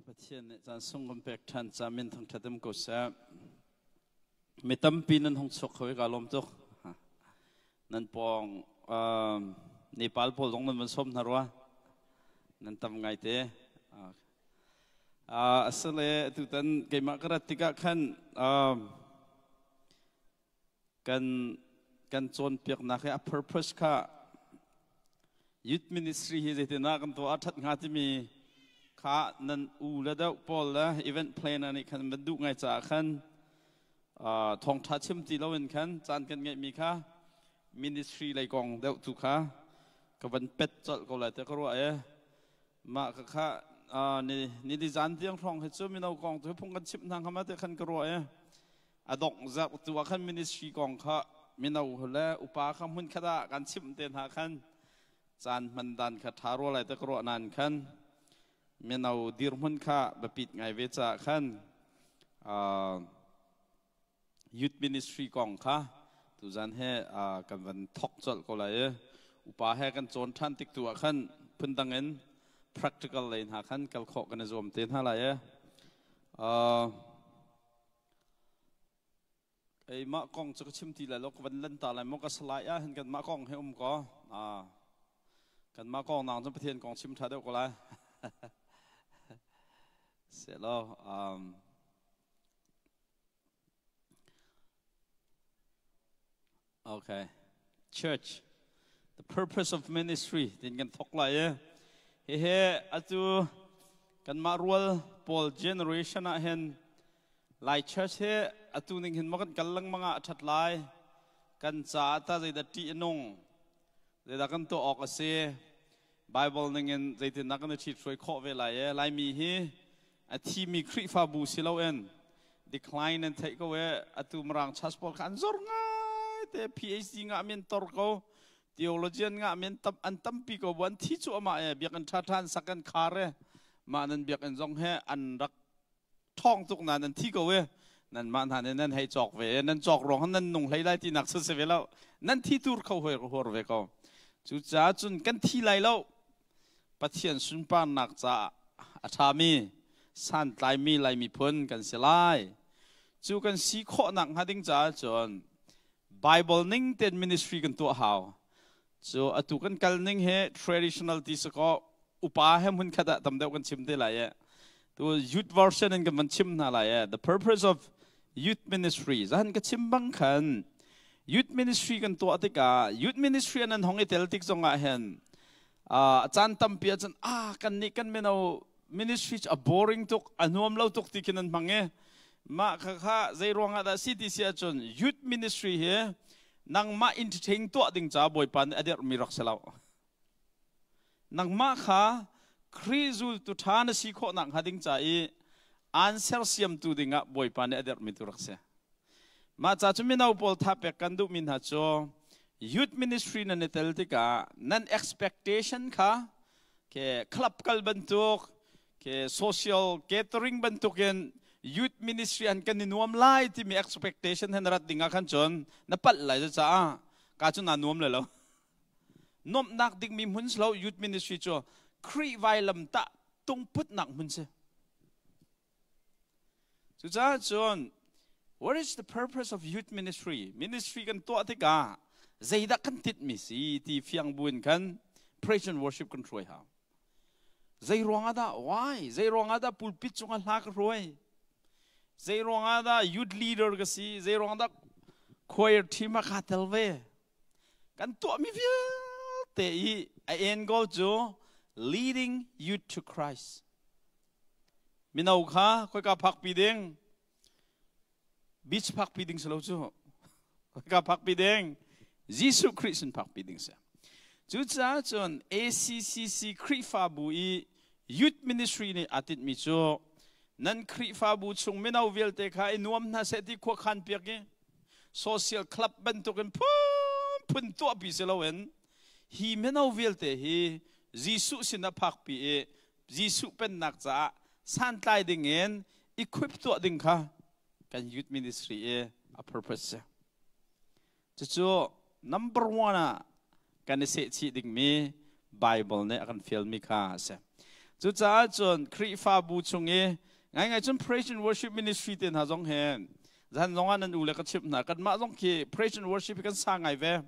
Pathian nih caan sung kan pek ṭhan ca min thangṭhat um ko seh. Mi tampi nan hung chuak kho i kaa lawm tuk. Nan pawng Nepal pawl zong nan van sawm hna rua. Nan tam ngai te. Asile tutan keimah ka rat tikah khan kan kan cawnpiaknak hi a purpose kha youth ministry hi zeitinah kan tuah a ṭhat hnga timi kha nan u le deuh pawl le event planner nih khan van duh ngai caah khan thawngṭha chim ti loin khan caan kan ngeihmi kha ministry lei kong deuh tu kha ka van pet colh ko lai te ka ruah e. Mah ka kha ni ni zan tiang hrawng hi cu mino kong tu phung kan chimh hna hnga ma te khan ka ruah e. A dongh zarh tu ah khan ministry kong kha mino le upa kha hmun khat ah kan chimh te hna khan caan hman dan kha ṭha rua lai te ka ruah nain khan mino dirhmun kha biapit ngai ve caah khan youth ministry kong kha tuzan he kan van thok colh ko lai i upa he kan cawn ṭhan tik tu ah khan phundang in practical lei hna khan kal khawh kan i zuam te hna lai i. Keimah kong cu ka chim ti lai lo, ka van lan ta lai maw ka salai ah hin kanmah kong he um ko. Kanmah kong nang cu Pathian kong chim ṭha deuh ko lai. Selaw okay. Church, the purpose of ministry tin kan thok lai e. Hihi atu kanmah rual pawl generation ah hin Lai church hi atu ning hin maw kan kal lengmang ah a ṭhat lai? Kan caah ta zeidah ṭih a nung? Zeidah kan tuah awk a si? Bible ning in zeitindah kan i ṭhithruai khawh ve lai e? Laimi hi a thimi Khrihfabu si loin decline an theih ko e. Atu Mirang church pawl kha an zor ngai te. PhD ngah men tor ko, theologian ngah men tam an tampi ko bu an thi cu amah e. Biakinn ṭha ṭha an sak, an khar e. Mah nan biakinn zong he an rak ṭhawng tuk na nan thi ko e. Nan mah hna nih nan hei cawk ve e. Nan cawk ruang nan nung hlei lai ti nak si ve lo, nan thi tur kho hoi huar ve ko. Cucaah cun kan thi lai lo. Pathian sunparnak caah a ṭhami santlaimi Lai miphun kan si lai. Cu kan si khawhnak hnga ding caah cun Bible ning tein ministry kan tuah hau. Cu atu kan kal ning hi traditional ti si kaw upa he hmun khat ah tam deuh kan chim te lai e. Tu youth version in kan van chim hna lai e. The purpose of youth ministry zahan ka chim bang khan youth ministry kan tuah tikah, youth ministry an hong i tel tik zongah hin a caan tampi ahcun ah kan nih kan mino ministry cu a boring tuk, a nuam lo tuk ti khin an hmang i mah kha kha zei ruangah dah si ti si ahcun youth ministry hi nangmah entertain tuah ding ca Bawipa nih a derhmi rak si lo. Nangmah kha Khrih zultu ṭha na si khawh nak hnga ding ca i aan sersiamtu dingah Bawipa nih a derhmi tu rak si. Mah ca cu mino pawl tha pek kan duhmi hna cu youth ministry nan i tel tikah nan expectation kha ke club kal bantuk ke social gathering bantukin youth ministry an kan i nuam lai timi expectation hen rat ding ah khan cun na palh lai caah ka cu na nuam le lo. Nuamhnak dingmi hmun si lo. Youth ministry cu Khrih vailam tah tungputnak hmun si. Cucaah cun what is the purpose of youth ministry? Ministry kan tuah tikah zeidah kan titmi si ti fiang buin khan praise and worship kan hruai hau. Zei ruangah dah? Why? Zei ruangah dah pulpit cungah hla ka hruai? Zei ruangah dah youth leader ka si? Zei ruangah dah choir team ah kaa tel ve? Kan tuahmi vialte i a end goal cu leading youth to Christ. Mino kha khoika phakpi ding? Beach phakpi ding si lo cu. Khoika phakpi ding? Jesuh Khrih sin phakpi ding si. Cucaah cun ACCC Khrihfabu i youth ministry nih aa tinhmi cu nan Khrihfabu chung mino vialte kha i nuam hna seh ti khuakhan piak i social club bantukin phunphun tuahpi si loin hi mino vialte hi Jesuh sin a phakpi i Jesuh pennak caah santlai ding in equip tuah ding kha kan youth ministry i a purpose si. Cucu number one ah kan i sehchih dingmi Bible nih a kan fialmi kha a si. Cucaah cun Khrihfabu chung i ngaingai cun praise and worship ministry te hna zong he zan zong ah nan u le ka chimh hna. Kanmah zong khi praise and worship hi kan sa ngai ve.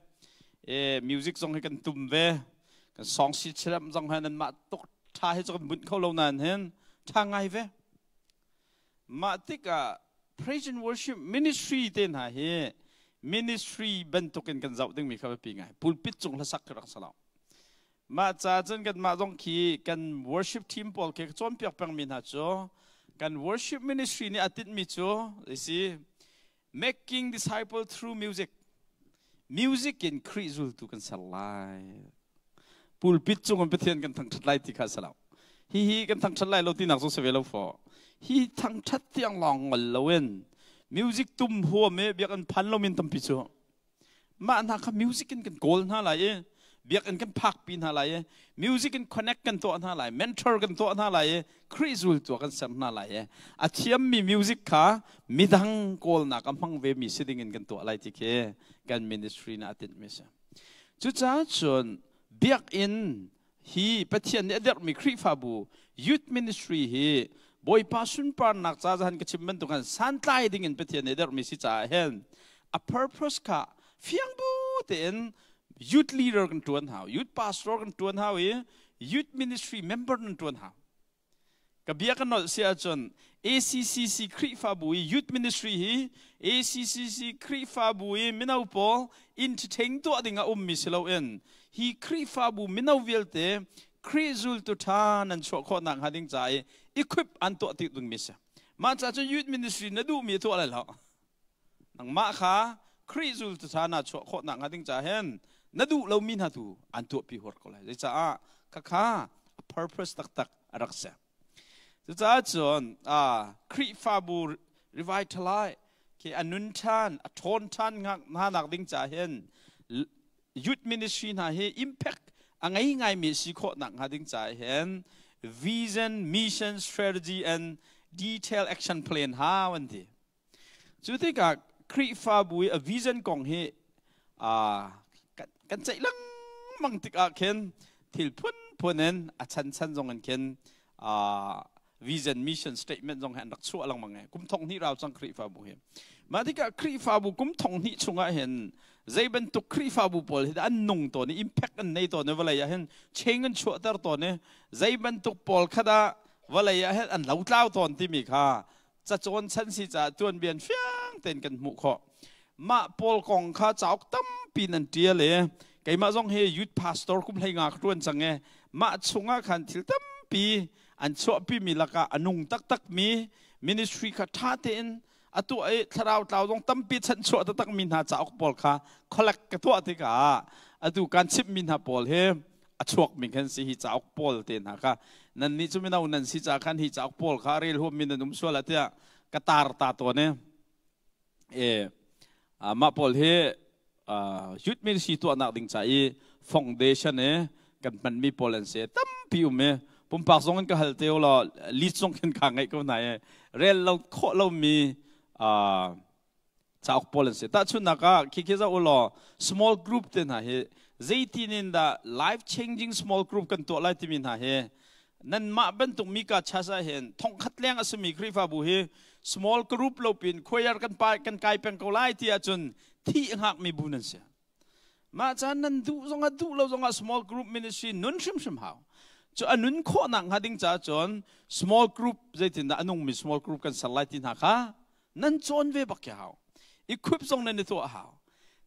E, music zong hi kan tum ve. Kan song si chiram zong he nan mah tuk tha hi cu kan bunh kho lo nain hin tha ngai ve. Mah tikah praise and worship ministry te hna hi ministry bantukin kan zoh dingmi kha biapi ngai. Pulpit cung hlasak khi rak si lo. Mah ca cun kanmah zong khi kan worship team pawl khi ka cawnpiak pengmi hna cu kan worship ministry nih a tinhmi cu si making disciple through music. Music in Khrih zultu kan ser lai. Pulpit cung in Pathian kan thangṭhat lai ti kha a si lo. Hihi kan thangṭhat lai lo tinak zong si ve lo faw. Hi thangṭhat tiang lawng ngol loin music tum huam i biakinn phan lomin tampi cu mah hna kha music in kan kawl hna lai i biakinn kan phakpi hna lai i music in connect kan tuah hna lai, mentor kan tuah hna lai i Khrih zultu kan ser hna lai i a thiammi music kha midang kawlnak a hmang vemi si ding in kan tuah lai ti khi kan ministry na a tinhmi si. Cucaah cun biakinn hi Pathian nih a derhmi Khrihfabu youth ministry hi Bawipa sunparnak ca zahan ka chim bantuk khan santlai ding in Pathian nih a derhmi si caah hin a purpose kha fiang bu tein youth leader kan tuan hau, youth pastor kan tuan hau i youth ministry member nan tuan hau. Ka bia ka nolh si ahcun ACCC Khrihfabu i youth ministry hi ACCC Khrihfabu i mino pawl entertain tuah ding a ummi si loin hi Khrihfabu mino vialte Khrih zultu ṭha nan chuah khawh nakhnga ding ca i equip an tuah ti dingmi si. Mah ca cun youth ministry na duhmi tuah lai lo. Nangmah kha Khrih zultu ṭha na chuah khawh nakhnga ding ca hin na duh lomi hna tu an tuahpi huar ko lai. Zeicah khakha a purpose taktak a rak si. Cucaah cun Khrihfabu revitalize khi a nun ṭhan, a ṭhawn ṭhan hna nak ding ca hin youth ministry hna hi impact a ngei ngaimi si khawh nak hnga ding ca hin vision, mission, strategy and detailed action plan hau an ti. Cu tikah Khrihfabu i a vision kong hi kan ceih lengmang tikah khin thil phunphun in a chanchan zong in khin vision mission statement zong hi an rak chuah lengmang i kum thong hnih rau cang Khrihfabu hi. Mah tikah Khrihfabu kum thong hnih chungah hin zei bantuk Khrihfabu pawl hi an nung tawn i impact an nei tawn i vawlei ah hin change an chuahter tawn i zei bantuk pawl kha dah vawlei ah hin an lotlau tawn timi kha cacawn chan si caah tuanbian fiang tein kan hmuh khawh. Mah pawl kong kha cauk tampi nan ṭial i keimah zong hi youth pastor kum hlei nga ka ṭuan cang i mah chungah khan thil tampi an chuahpimi lakah a nung taktakmi ministry kha ṭha tein a tuah i thlarau tlau zong tampi chanchuah taktakmi hna cauk pawl kha collect ka tuah tikah atu kan chimhmi hna pawl hi a chuakmi khan si. Hi cauk pawl te hna kha nan nih cu mino nan si ca khan hi cauk pawl kha rel huammi nan um sual ah tiah ka tar ta tawn i e mah pawl hi youth ministry tuahnak ding ca i foundation e kan hmanmi pawl an si. Tampi um i pumpak zong in ka hal te law lead zong khin ka ngaih ko hna i rel lo khawh lomi cauk pawl an si. Tahchunhnak ah khi khi zoh u law, small group te hna hi zeitin in dah life changing small group kan tuah lai timi hna hi nanmah bantuk mika chas ah hin thongkhat leng a simi Khrihfabu hi small group lo pin choir kan pa kan kai peng ko lai ti ahcun thi hngakmi bu nan si. Mah caan nan duh zongah duh lo zongah small group ministry nun hrimhrim hau. Cu a nun khawhnak hnga ding caah cun small group zeitindah a nungmi small group kan ser lai ti hna kha nan cawn ve bak khi hau. Equip zong nan i tuah hau.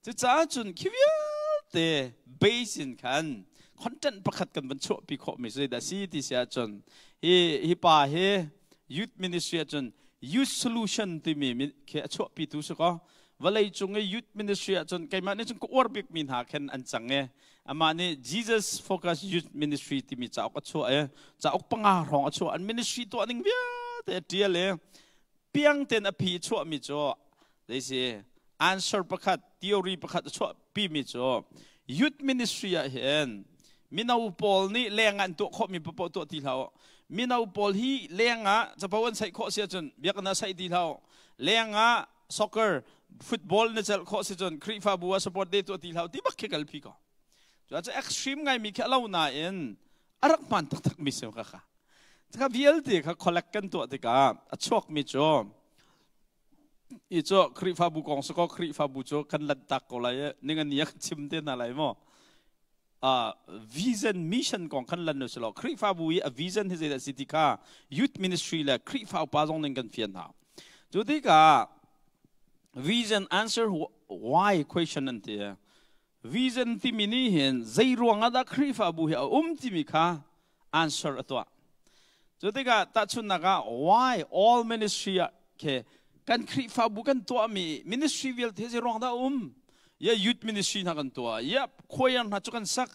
Cucaah cun khi vialte base in khan content pakhat kan van chuahpi khawhmi zeidah si ti si ahcun hi hi pa hi youth ministry ahcun youth solution timi khi a chuahpi tu si kaw vawlei cung i youth ministry ahcun keimah nih cun ka uar bikmi hna khin an cang i amah nih Jesus Focus Youth Ministry timi cauk a chuah i cauk panga hrawng a chuah. An ministry tuah ning vialte a tial i piang ten a phi chuahmi cu zeisi answer pakhat, theory pakhat a chuahpimi cu youth ministry ah hin mino pawl nih leng ah an tuah khawhmi paoh tuah ti hlah. Mino pawl hi leng ah capo an saih khawh si ahcun biakinn ah saih ti hlah. Leng ah soccer, football na celh khawh si cun Khrihfabu ah support day tuah ti hlah ti bak khi kalpi ko. Cu extreme ngaimi khi a lo nain a rak hmaan taktak mi si ka kha. Kha vialte kha collect kan tuah tikah a chuakmi cu i cu Khrihfabu kong si ko, Khrihfabu cu kan lanhtak ko lai i ning a ni a kan chim te hna lai maw? Vision mission kong kan lan si lo, Khrihfabu i a vision hi zeidah si ti kha youth ministry le Khrihfa upa zong ning kan fian hna. Cu tikah vision answer why question an ti. Vision timi nih hin zei ruang ah dah Khrihfabu hi a um timi kha answer a tuah. Cu tikah tahchunhnak ah why all ministry ah ke kan Khrihfabu kan tuahmi ministry vialte zei ruang dah a um? Ya youth ministry hna kan tuah, ya choir hna cu kan sak,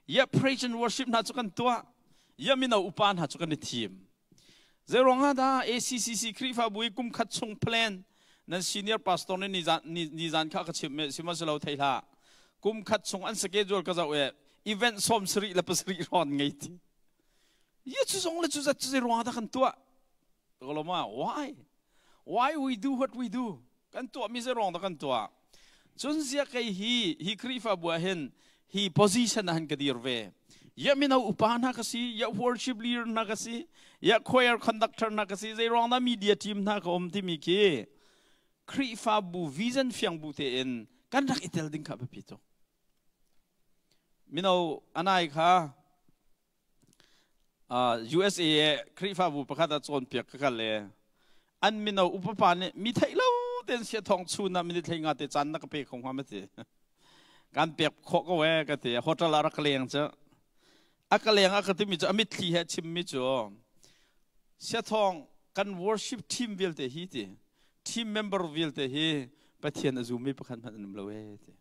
ya praise and worship hna cu kan tuah, ya mino upa hna cu kan i thim. Zei ruang ah dah ACCC Khrihfabu i kum khat chung plan nan senior pastor nih nizan nizan kha ka chimh me sihmanhsehlaw thei hlah. Kum khat chung an schedule ka zoh i event 77 rawn ngei ti. Ye cu zong le cu zat cu zei ruang ah dah kan tuah? Koloma, why? Why we do what we do? Kan tuahmi zei ruang dah kan tuah? Cun zia kei hi hi Khrihfabu ah hin hi position ah hin ka dir ve. Ya mino upa hna ka si, ya worship leader hna ka si, ya choir conductor hna ka si, zei ruang dah media team hna ka um timi khi Khrihfabu vision fiang bu tein kan rak i tel ding kha biapi tuk. Mino anai kha USA Khrihfabu pakhat ah cawnpiak ka kal le an mino upa pa nih mi theih lo ten sia thong chun ah minute hlei nga te caan na ka pe kho hnga ma ti. Kan pek khawh ko e ka ti. Hotel ah rak leng cu a ka leng a ka timi cu a mitthli he chim mi cu sia thong kan worship team vialte hi ti, team member vialte hi Pathian a zumi pakhat hmanh an um lo e ti.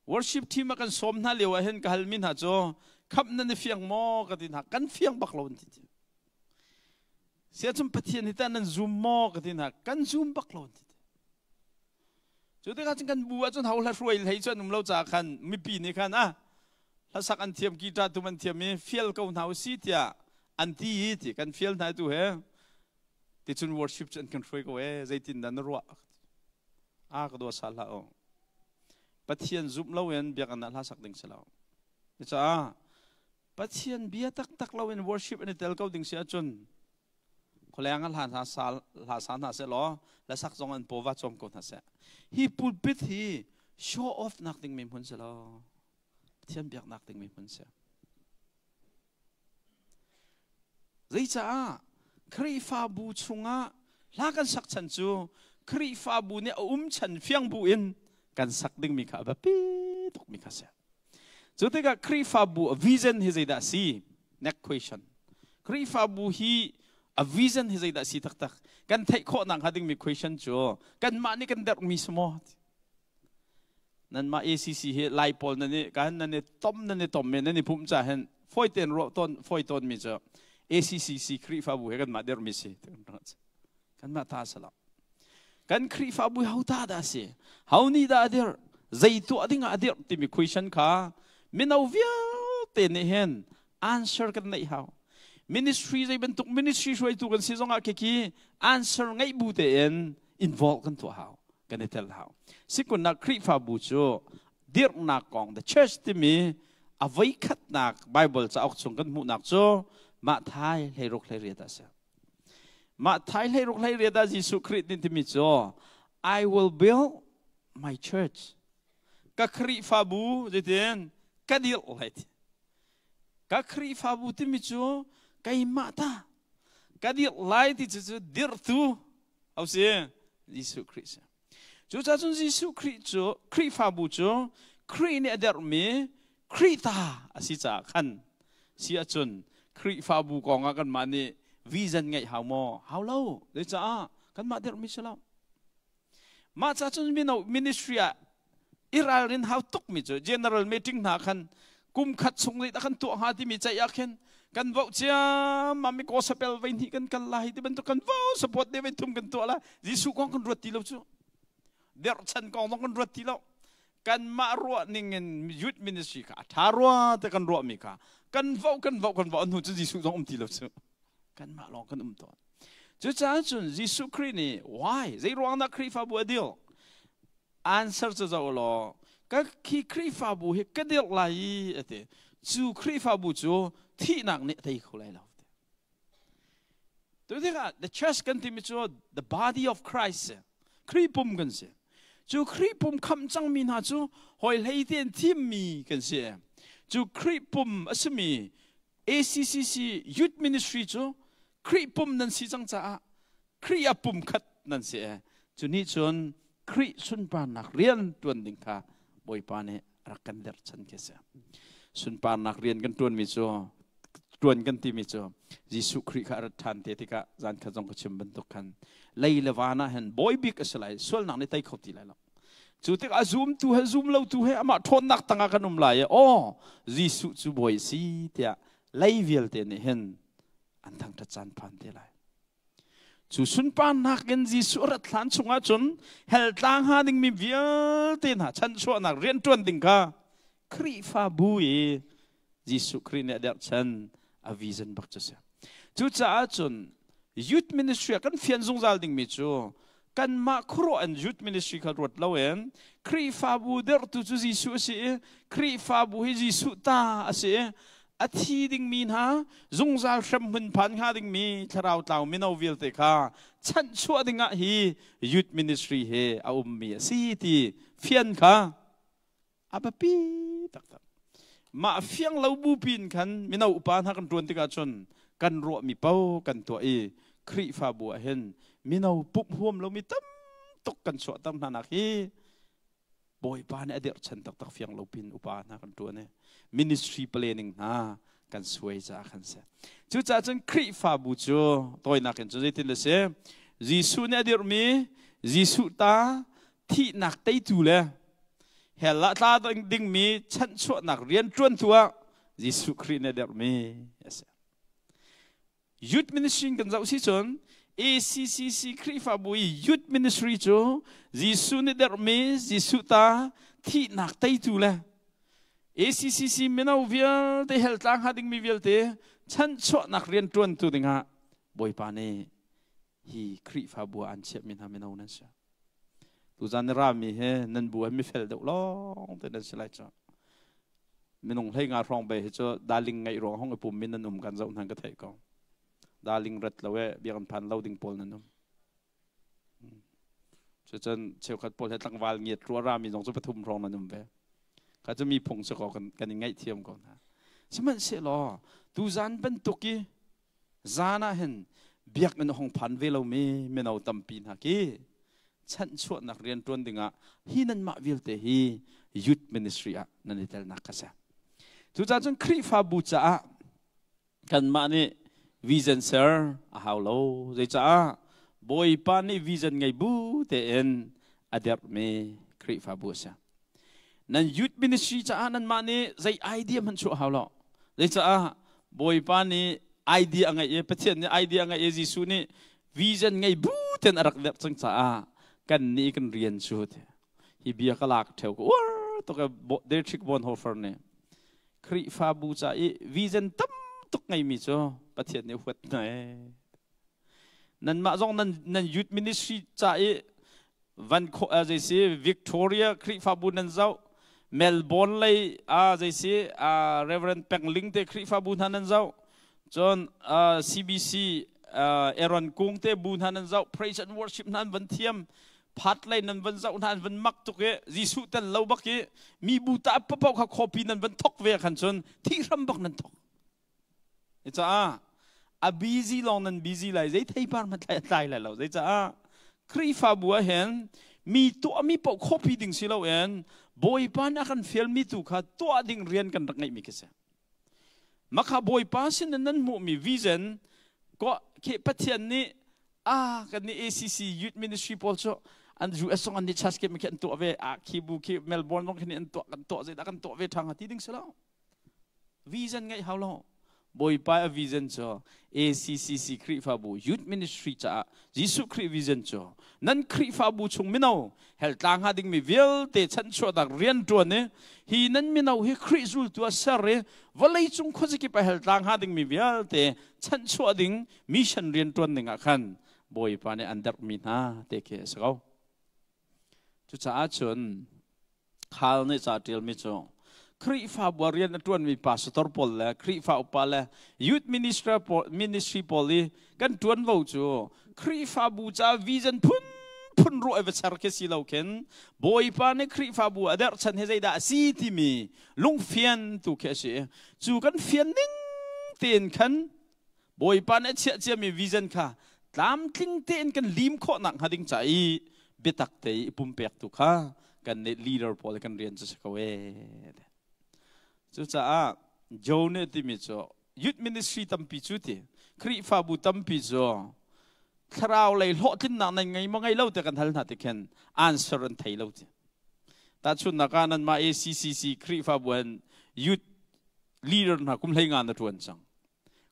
Worship team a kan sawm hna lio ah hin ka halmi hna cu khamh nan i fiang maw ka ti hna. Kan fiang bak lo an ti. Sia cun Pathian hi tah nan zum maw ka ti hna. Kan zum bak lo an ti. Cu tikah cun kan bu ah cun ho hla hruai hlei cu an um lo caah khan mipi nih khan ah hlasak an thiam, guitar tum an thiam i fial ko hna usih tiah an ti i ti kan fial hna tu he ticun worship cu an kan hruai ko ee, zeitin dah na ruah? A ka dua sal hlah o. Pathian zumh loin biakinn ah hla sak ding si lo. Cucaah Pathian bia taktak loin worship an i tel ko ding si ahcun khualeng ah hla hna sa hla sa hna seh law hlasak zong an paw va cawm ko hna seh. Hi pulpit hi show off nak ding mi hmun si lo. Pathian biaknak ding mi hmun si. Zeicaah Khrihfabu chungah hla kan sak chan cu Khrihfabu nih a um chan fiang bu in kan sak dingmi kha a biapi tukmi kha si. Cu tikah Khrihfabu a vision hi zeidah a si? Next question. Khrihfabu hi a vision hi zeidah a si taktak? Kan theih khawh nakhnga dingmi question cu kanmah nih kan derhmi si maw? Nanmah ACC hi Lai pawl nan i kan nan i tom nan i tom me nan i pumh ca hin fawi tein ruah tawn fawi tawn mi cu ACCC Khrihfabu he kanmah dirhmi si kanmah ta si lo. Kan Khrihfabu ho ta dah si, ho nih dah a dirh, zei tuah ding ah a dirh timi question kha mino vialte nih hin answer kan neih hau. Ministry zei bantuk ministry hruaitu kan si zongah khi answer ngeih bu tein involve kan tuah hau, kan i tel hau. Sikunnak Khrihfabu cu dirhnak kong, the church timi a voikhatnak Bible cauk chung kan hmuhnak cu Matthai 16:28 ah si. Matthai 16:28 ah Jesuh Khrih nih timi cu "I will build my church." Ka Khrihfabu zeitin ka dirh lai ti. Ka Khrihfabu timi cu keimah ta ka dirh lai ti cu dirhtu au si Jesuh Khrih si. Cucaah cun Jesuh Khrih cu Khrihfabu cu Khrih nih a derhmi Khrih ta a si caah khan si ahcun Khrihfabu kong ah kanmah nih vision ngeih hau maw? Hau lo. Zeicah? Kanmah derhmi si lo. Mah ca cun mino ministry ah i ralrin hau tukmi cu general meeting hna khan kum khat chung nih kan tuah hnga timi ceih ah khin kan voh ciammam mi gospel vei hnih kan kal lai ti bantuk kan vo support de vei thum kan tuah la. Jesuh kong kan ruat ti lo cu, derchan kong zong kan ruat ti lo. Kanmah ruah ning in youth ministry kha a tha rua te kan ruah mi kha kan voh kan voh kan voh hnu cu Jesuh zong um ti lo cu, kanmah lawng kan um tawn. Cucaah cun Jesuh Khrih nih why, zei ruang dah Khrihfabu a dil, answer cu zoh law ka khi Khrihfabu hi ka dirh lai i a ti. Cu Khrihfabu cu thihnak nih a tei kho lai lo. Tu tikah the church kan timi cu the body of Christ Khrih pum kan si. Cu Khrih pum khamh cangmi hna cu hawi hlei tein thimmi kan si. Cu Khrih pum a simi ACCC Youth Ministry cu Khrih pum nan si cang caah Khrih a pum khat nan si. Cu nih cun Khrih sunparnak rian ṭuan ding kha Bawipa nih rak kan derchan khi si. Sunparnak rian kan ṭuanmi cu ṭuan kan timi cu Jesuh Khrih kha a rat ṭhan te tikah zan khat zong ka chim bantuk khan lei le van ah hin bawi bik a si lai, sualnak nih tei kho ti lai lo. Cu tikah a zumtu he zum lotu he amah ṭhawnnak tangah kan um lai i aw Jesuh cu bawi a si tiah lei vialte nih hin an thangṭhat caan phan te lai. Cu sunparnak in Jesuh rat hlan chungah cun hell tlang hnga dingmi vialte hna chanchuahnak rianṭuan ding kha Khrihfabu i Jesuh Khrih nih a derhchan a vision bak cu si. Cucaah cun youth ministry ah kan fian zungzal dingmi cu kanmah khuaruah in youth ministry kha ruat loin Khrihfabu derhtu cu Jesuh a si i Khrihfabu hi Jesuh ta a si i a thi dingmi hna zungzal hremhmun phan hnga dingmi thlarau tlau mino vialte kha chanhchuah dingah hi youth ministry he a ummi a si ti fian kha a biapi taktak. Mah fiang lo bupi in khan mino upa hna kan ṭuan tikah cun kan ruahmi paoh kan tuah i Khrihfabu ah hin mino pumh huam lomi tam tuk kan chuahter hna nak hi Bawipa nih a dirhchan taktak fiang lo pin upa hna kan ṭuan i ministry planning hna kan suai caah khan si. Cucaah cun Khrihfabu cu tawinak in cu zeitin a si? Jesuh nih a dirhmi Jesuh ta thihnak teitu le hell ah tla dingmi chanhchuahnak rian ṭuantu ah Jesuh Khrih nih a dirhmi a si. Youth ministry kan zoh si cun ACCC Khrihfabu i youth ministry cu Jesuh nih derhmi Jesuh ta thihnak teitu le ACCC mino vialte hell tlang hnga dingmi vialte chanchuahnak rian ṭuantu dingah Bawipa nih hi Khrihfabu ah an chiahmi hna mino nan si. Tuzan i rami he nan bu he mifel deuh lawng te nan si lai cu. Minung hlei nga hrawng be hi cu daling ngaih ruang hong i pum min nan um kan zoh hnan ka theih ko. Daling rat lo e biakinn phan lo ding pawl nan um. Cucun cheukhat pawl he tlangval ngiat rua rami zong cu pathum hrawng nan um ve. Kha cu mi phung si ko kan i ngaihthiam ko hna. Sihmanhsehlaw tuzan bantuk i Zan ah hin biakinn a hung phan ve lomi mino tampi hna khi chanhchuahnak rian ṭuan dingah hi nanmah vialte hi youth ministry ah nan i telnak kha si. Cucaah cun Khrihfabu caah kanmah nih vision ser a hau lo. Zeicaah Bawipa nih vision ngei bu tein a derhmi Khrihfabu a si. Nan youth ministry caah nanmah nih zei idea hmanh chuah hau lo. Zeicaah Bawipa nih idea a ngeih i Pathian nih idea a ngeih i Jesuh nih vision ngei bu ten a rak derh cang caah kan nih kan rian cu hi bia ka lak theo ka uar tuk Dietrich Bonhoeffer nih Khrihfabu ca i vision tam tuk ngeimi cu Pathian nih huat hna ee. Nanmah zong nan youth ministry ca i van zei si Victoria Khrihfabu nan zoh, Melbourne lei zei si Reverend Pengling te Khrihfabu hna nan zoh, cun CBC Aaron Kung te bu hna nan zoh, praise and worship hna an van thiam, phat lei nan van zoh hna an van mak tuk i Jesuh tel lo bak i mi bu ta papoh kha copy nan van thok ve khan cun thih hram bak nan thok. Caah a busy lawng nan busy lai, zei theipar hmanh tlai a tlai lai lo. Zeicaah Khrihfabu ah hin mi tuahmi paoh copy ding si loin Bawipa nih a kan fialmi tu kha tuah ding rian kan rak ngeihmi khi si. Makha Bawipa sin in nan hmuhmi vision ko khi Pathian nih a kan nih ACC Youth Ministry pawl cu an US zong an nih church khi an tuah ve, a khi bu khi Melbourne zong khi an tuah, kan tuah zeidah kan tuah ve ṭha hnga ti ding si lo. Vision ngeih hau lo. Bawipa a vision cu ACCC Khrihfabu Youth Ministry caah Jesuh Khrih vision cu nan Khrihfabu chung mino hell tla hnga dingmi vialte chanchuahnak rian ṭuan i hi nan mino hi Khrih zultu ah ser i vawleicung khuazakip ah hell tla hnga dingmi vialte chanchuah ding mission rian ṭuan ding ah khan Bawipa nih an derhmi hna te khi a si ko. Cucaah cun Khal nih ca ṭialmi cu. Khrihfabu ah rian a ṭuanmi pastor pawl le Khrihfa upa le youth minister pawl, ministry pawl i kan ṭuanvo cu Khrihfabu ca vision phunphun ruah i va ser khi si lo khin Bawipa nih Khrihfabu a derhchan hi zeidah a si timi lungfian tu khi a si. Cu kan fian ning tein khan Bawipa nih a chiah ciami vision kha tlamtling tein kan lim khawh nak hnga ding ca i biatak te i pumpek tu kha kan nih leader pawl kan rian cu si ko ee. Cucaah Joe nih timi cu youth ministry tampi cu ti Khrihfabu tampi cu thlarau lei hlawhtlinnak nan ngei maw ngei lo te kan hal hna ti khin answer an thei lo ti. Tahchunhnak ah nanmah ACCC Khrihfabu han youth leader hna kum hlei nga na ṭuan cang.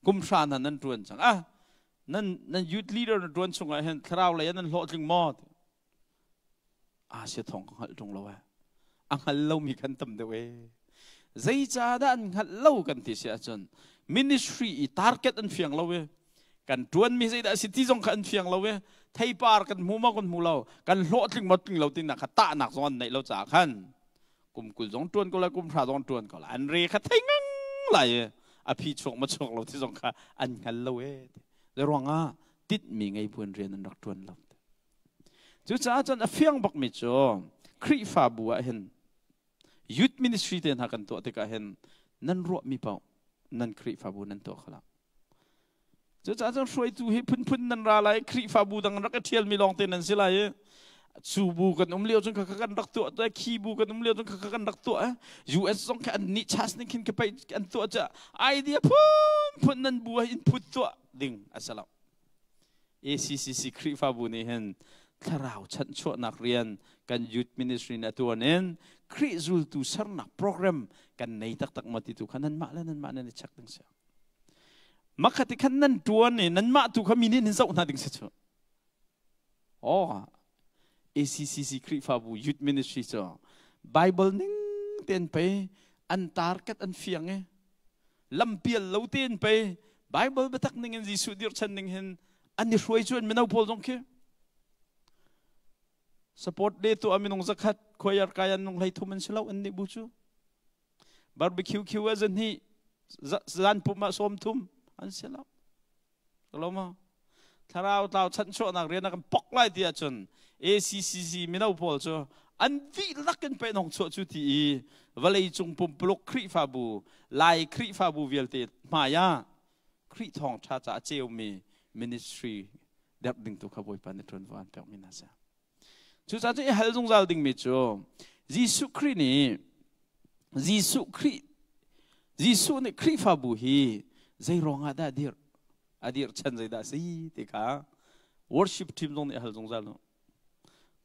Kum hra hna nan ṭuan cang. Ah nan nan youth leader na ṭuan chungah hin thlarau lei ah nan hlawhtling maw? Asia thawng ka hngalh ṭung lo eh. A hngal lomi kan tam deuh eh. Zeicahdah an hngalh lo kan ti si ahcun ministry i target an fiang lo eh. Kan ṭuanmi zeidah a si ti zong kha an fiang lo eh. Theipar kan hmu maw kan hmu lo, kan hlawhtling maw tling lo tinak kha tahnak zong an neih lo caah khan kum 20 zong ṭuan ko lai, kum 30 zong ṭuan ko lai. An re kha thei ngang lai eh. A phi chuak ma chuak lo ti zong kha an hngal lo eh. Ruangah titmi ngei buan rian an rak ṭuan lo. Cucaah cun a fiang bakmi cu Khrihfabu ah hin youth ministry te hna kan tuah tikah hin nan ruahmi paoh nan Khrihfabu nan tuah kho lo. Cucaah cun hruaitu hi phunphun nan ra lai, Khrihfabu dang rak i ṭhialmi lawng te nan si lai i cu bu kan um lio cun khakha kan rak tuah te khi bu kan um lio cun khakha kan rak tuah US zong kha an nih chas ning khin ka pei an tuah ca idea phunphun nan bu ah input tuah ding a si lo. ACCC Khrihfabu nih hin thlarau chanhchuahnak rian kan youth ministry nih a tuan in Khrih zultu sernak program kan nei taktak maw ti tu kha nanmah le nanmah nan i check ding si. Makhati khan nan tuan i nanmah tu kha mi nih nan zoh hna ding si cu. Oh, ACCC Khrihfabu youth ministry cu Bible ning ten pe an target an fiang i lampial lo tein pei Bible biatak ning in Jesuh dirchan ning hin an i hruai cu an mino pawl zong khi support le tu minung zakhat choir kai an nung hlei thum an si lo an nih bu cu barbecue khiu a zan hi zan pum ah sawm thum an si lo lo ma thlarau tlau chanchuahnak rian a kan pok lai ti ahcun ACCC mino pawl cu an dihlak in pe nong chuah cu ti i vawlei cung pumpuluk Khrihfabu Lai Khrihfabu vialte hmai ah Khrih thawngṭha ca a ceumi ministry derh ding tu kha Bawipa nih ṭuanvo an pekmi hna si. Cucaah cun i hal zungzal dingmi cu Jesuh Khrih nih Jesuh Khrih Jesuh nih Khrihfabu hi zei ruangah dah dirh a dirh chan zeidah a si ti kha worship team zong nih a hal zungzal no.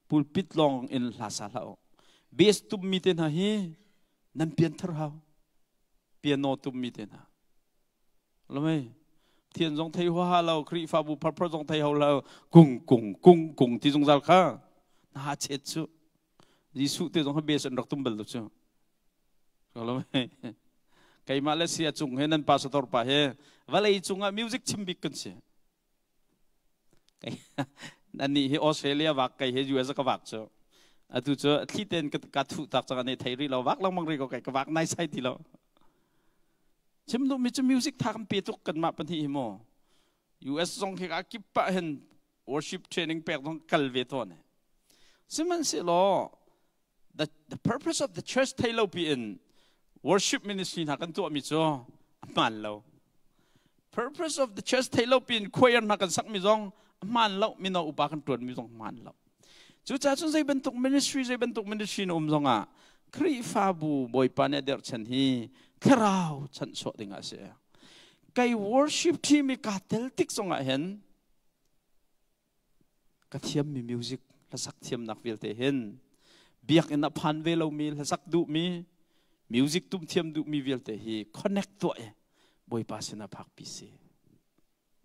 Pulpit lawng in hla sa hlah u. Bass tummi te hna hi nan pianthar hau. Piano tummi te hna. Lamei thian zong thei huaha lo Khrihfabu pharphar zong thei ho lo kung kung kung kung ti zungzal kha na chet cu Jesuh te zong ha bes an rak tum bal lo cu lamei keimah le sia cung he nan pastor pa he vawlei cungah music chim bik kan si Nannih hi Australia vak kei he US ka vak cu atu cu thli ten ka thuh tak cang ane thei rih lo vak lengmang rih ko kai ka vak nai sai ti lo chim duh mi cu music tha kan pe tuk kan mah pahnih hi mu US zong khi ka kip pah hin worship training pek zong kal ve tawn sihmanhsehlaw the purpose of the church thei lo pi in worship ministry hna kan tuah mi cu a hmaan lo. Purpose of the church thei lo pi in choir hna kan sak mi zong a hmaan lo, mino upa kan tuan mi zong hmaan lo. Cucaah cun zei bantuk ministry zei bantuk ministry na um zong ah Khrihfabu Bawipa nih a derhchan hi thlarau chanhchuah ding ah a si. Kai worship team i kaa tel tik zong ah hin Ka thiammi music hlasak thiamnak vialte hin biakinn a phan ve lomi hlasak duhmi music tum thiam duhmi vialte hi connect tuah i Bawipa sinah phakpi si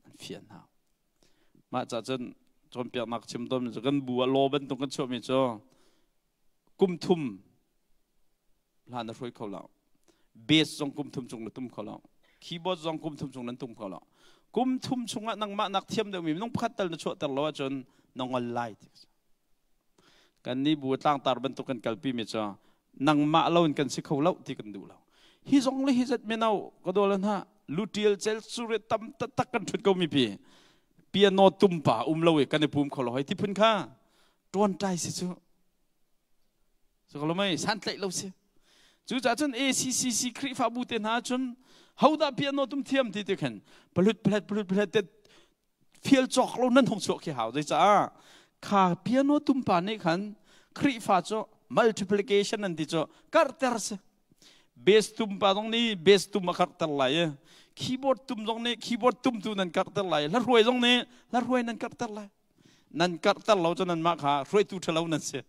an fian hau. Mah ca cun cawnpiaknak chim tawnmi cu kan bu ah law bantuk kan chuahmi cu kum thum hla na hruai kho lo. Bass zong kum thum chung na tum kho lo. Keyboard zong kum thum chung nan tum kho lo. Kum thum chungah nangmah nak thiam deuhmi minung pakhat tal na chuahter lo ahcun na ngol lai ti. Kan nih bu tlangtar bantuk kan kalpi mi cu. Nangmah lo in kan si kho lo ti kan duh lo. Hi zong le hi zat mino ka dawlan ha lutial cel sure tam taktak kan thut ko mi pi. Piano tumpa um lo i kan i pum kho lo hoi ti phun kha tuan tai si cu. So ko lo mei san tlaih lo si. Cu ca cun ACCC Khrihfabu te hna cun hodah piano tum thiam ti ti khan palut palet palut palet te fial cawk lo nan hong chuah khi hau. Zeicah kha piano tumpa nih khan Khrihfa cu multiplication an ti cu karhter si. Bass tumpa zong nih bass tum a karhter lai i keyboard tum zong nih keyboard tum tu nan karhter lai. Hla hruai zong nih hla hruai nan karhter lai. Nan karhter lo cu nanmah kha hruaitu ṭhalo nan si.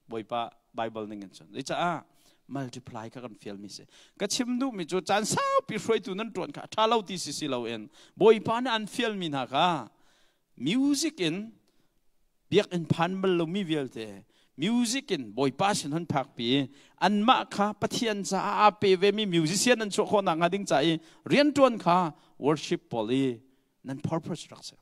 Bawipa Bible ning in cun. Zeicah multiply kha kan fial mi si. Ka chim duh mi cu caan saupi hruaitu nan ṭuan kha ṭha lo ti si si loin Bawipa nih an fial mi hna kha music in biakinn phan bal lomi vialte music in Bawipa sin hun phakpi anmah kha Pathian caah aa pe ve mi musician an chuah khawh nak hnga ding ca i rianṭuan kha worship pawl i nan purpose rak si.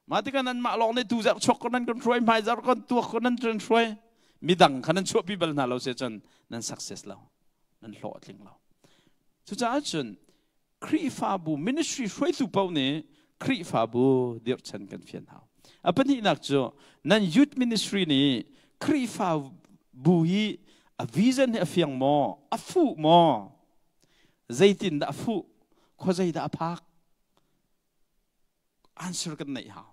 Mah tikah nanmah lawng nih tu zarh chuak ko nan kan hruai, hmai zarh kan tuak ko nan kan hruai. Midang kha nan chuahpi bal hna lo si cun nan success lo, nan hlawh a tling lo. Cucaah cun Khrihfabu ministry hruaitu paoh nih Khrihfabu dirhchan kan fian hau. A pahnihnak cu nan youth ministry nih Khrihfabu hi a vision hi a fiang maw, a fuh maw, zeitin dah a fuh, khuazei dah a phak, Answer kan neih hau.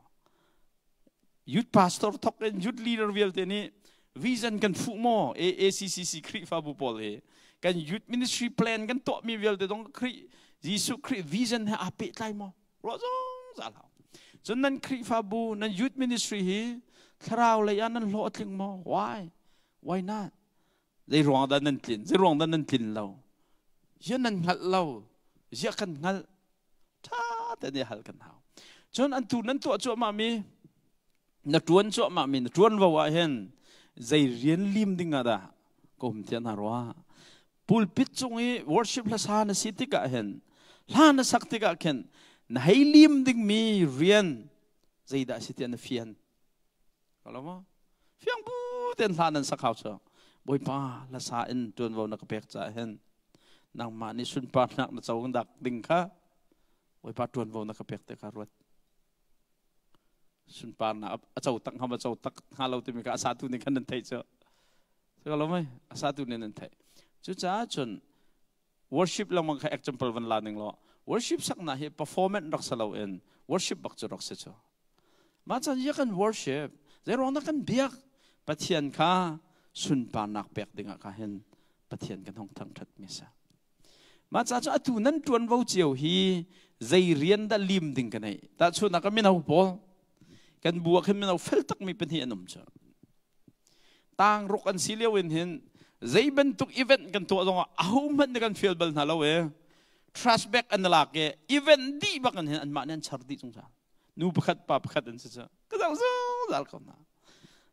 Youth pastor thok in youth leader vialte nih vision kan fuh maw? AACCC Khrihfabu pawl hi kan youth ministry plan kan tuahmi vialte zong Khrih Jesuh Khrih vision he aa pehtlai maw? Ruah zungzal hau. Cun nan Khrihfabu, nan youth ministry hi thlarau lei ah nan hlawh a tling maw? Why? Why not? Zei ruang dah nan tlin? Zei ruang dah nan tlin lo? Ziah nan hngalh lo? Ziah kan hngalh? Ṭha tein i hal kan hau. Cun an tu nan tuah cuahmah mi, na ṭuan cuahmah mi, na ṭuanvo ah hin zei rian lim ding ah dah ka um tiah na ruah? Pulpit cung i worship hlasa na si tikah hin, hla na sak tikah khin na hei lim dingmi rian zeidah si tiah na fian? Lo maw? Fiang bu tein hla nan sak hau cu. Bawipa hlasa in ṭuanvo na ka pek caah hin nangmah nih sunparnak na co dak ding kha Bawipa ṭuanvo na ka pek te kha ruat. Sunparnak a co tak hnga ma co tak hnga lo timi kha a satu nih khan nan theih cu. Cu lo mei? A satu nih nan theih. Cucaah cun worship lengmang kha example van la ning law worship saknak hi performance rak si loin worship bak cu rak si cu. Mah caan hi kan worship, zeiruang dah kan biak? Pathian kha sunparnak pek dingah kha hin Pathian kan hong thangṭhat mi a si. Mah ca cu atu nan ṭuanvo cio hi zei rian dah lim ding ka neih? Tahchunhnak ah mino pawl kan bu ah khin mino fel takmi pahnih an um cu. Tang ruk an si lio in hin zei bantuk event kan tuah zongah ahohmanh nih kan fial bal hna lo e. Trash bag an lak i event dih bak in hin anmah nih an char dih zungzal. Nu pakhat pa pakhat an si cu. Ka zoh zungzal ko hna.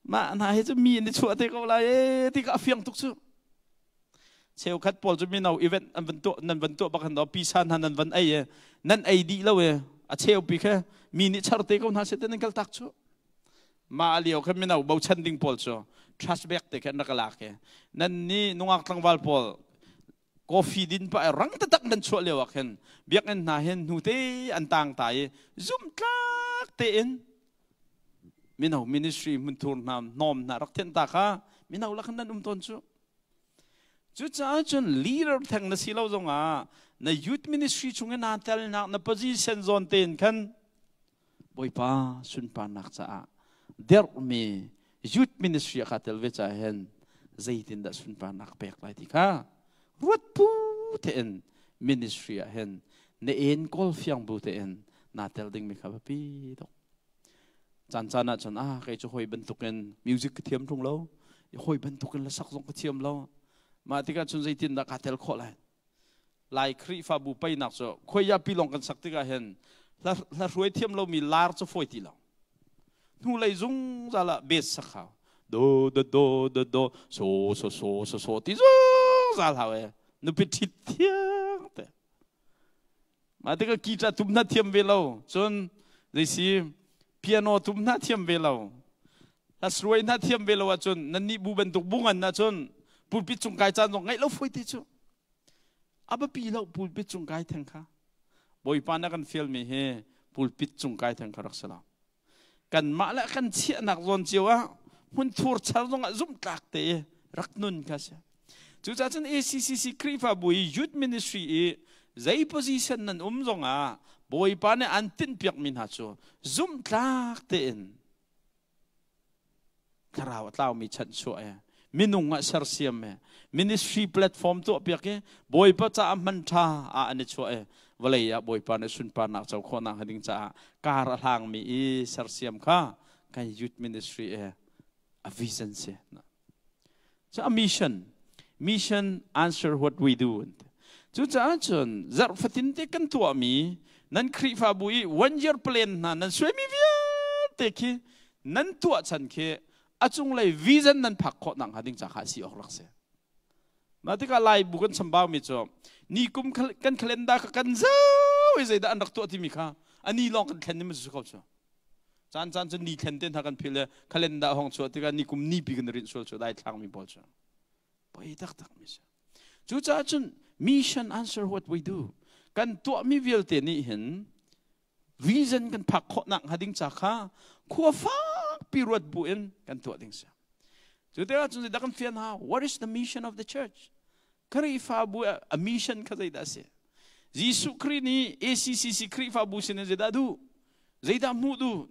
Mah hna hi cu mi an i chuah te ko lai e ti ka a fiang tuk cu. Cheukhat pawl cu mino event an van tuah nan van tuah bak han pisa hna nan van ei e nan ei dih lo e a cheupi khe mi nih char te ko hna se te nan kal tak cu. Mah lio khan mino bochan ding pawl cu trash bag te khan rak lak i nan ni nungak tlangval pawl coffee din pa rang taktak nan chuah lio ah khin biakinn hna hin hnu te an tang ta i zumtlak tein mino ministry hmunthur hna hnawm hna rak thian ta kha mino lakhan nan um tawn cu. Cucaah cun leader theng na si lo zongah na youth ministry chung i naa telnak na position zawn tein khan Bawipa sunparnak caah derhmi youth ministry ah kaa tel ve caah hin zeitindah sunparnak pek lai ti kha ruat bu tein ministry ah hin na en kawl fiang bu tein naa tel dingmi kha biapi tuk. Caan caan ah cun ah kei cu hawi bantukin music ka thiam ṭung lo, hawi bantukin hlasak zong ka thiam lo. Mah tikah cun zeitindah kaa tel khawh lai? Lai Khrihfabu peinak cu khuaiya pilawng kan sak tikah hin hla hruai thiam lomi lar cu fawi ti lo. Hnulei zungzal ah bees sak hau. Do do do do do so so so so so ti zungzal hau e. Nupi ṭhit thiang te. Mah tikah guitar tum hna thiam ve lo. Cun zeisi piano tum hna thiam ve lo. Hlasruai hna thiam ve lo ahcun nan nih bu bantuk bu ngan ahcun pulpit cung kai caan zong ngaih lo foi te cu. A biapi lo pulpit cung kai theng kha. Bawipa na kan fialmi hi pulpit cung kai theng kha rak si lo. Kanmah le kan chiahnak zawn cio ah hmunthur char zongah zumhtlak te i rak nun kha si. Cucaah cun ACCC Khrihfabu i youth ministry i zei position nan um zongah Bawipa nih an tinhpiakmi hna cu zumhtlak tein thlarau a tlaumi chanhchuah e minung ah sersiam e ministry platform tuahpiak i Bawipa caah hman ṭha ah an i chuah i vawlei ah Bawipa nih sunparnak co khawhnak ding caah kar a hlangmi i sersiam kha kan youth ministry e a vision si. So a mission, mission answer what we do. Cucaah cun zarh fatin te kan tuahmi nan Khrihfabu i one year plan hna nan suaimi vialte khi nan tuah chan khi a cunglei vision nan phak khawh nak hnga ding ca kha si awk rak si. Mah tikah Lai bu kan chambau mi cu ni kum kan calendar kha kan zau i zeidah an rak tuah timi kha ani lawng kan thlen ni ma su ko cu. Caan caan cu ni thlen te hna kan phil le calendar hong chuah tikah ni kum ni pi kan rinh sual cu dai thlangmi pawl cu. Poi taktak mi si. Cucaah cun mission answer what we do. Kan tuahmi vialte nih hin vision kan phak khawhnak hnga ding ca kha khua fakpi ruat bu in kan tuah ding si. Cu tikah cun zeidah kan fian hau? What is the mission of the church? Khrihfabu a mission kha zeidah a si? Jesuh Khrih nih ACCC Khrihfabu sin in zeidah duh? Zeidah hmuh duh?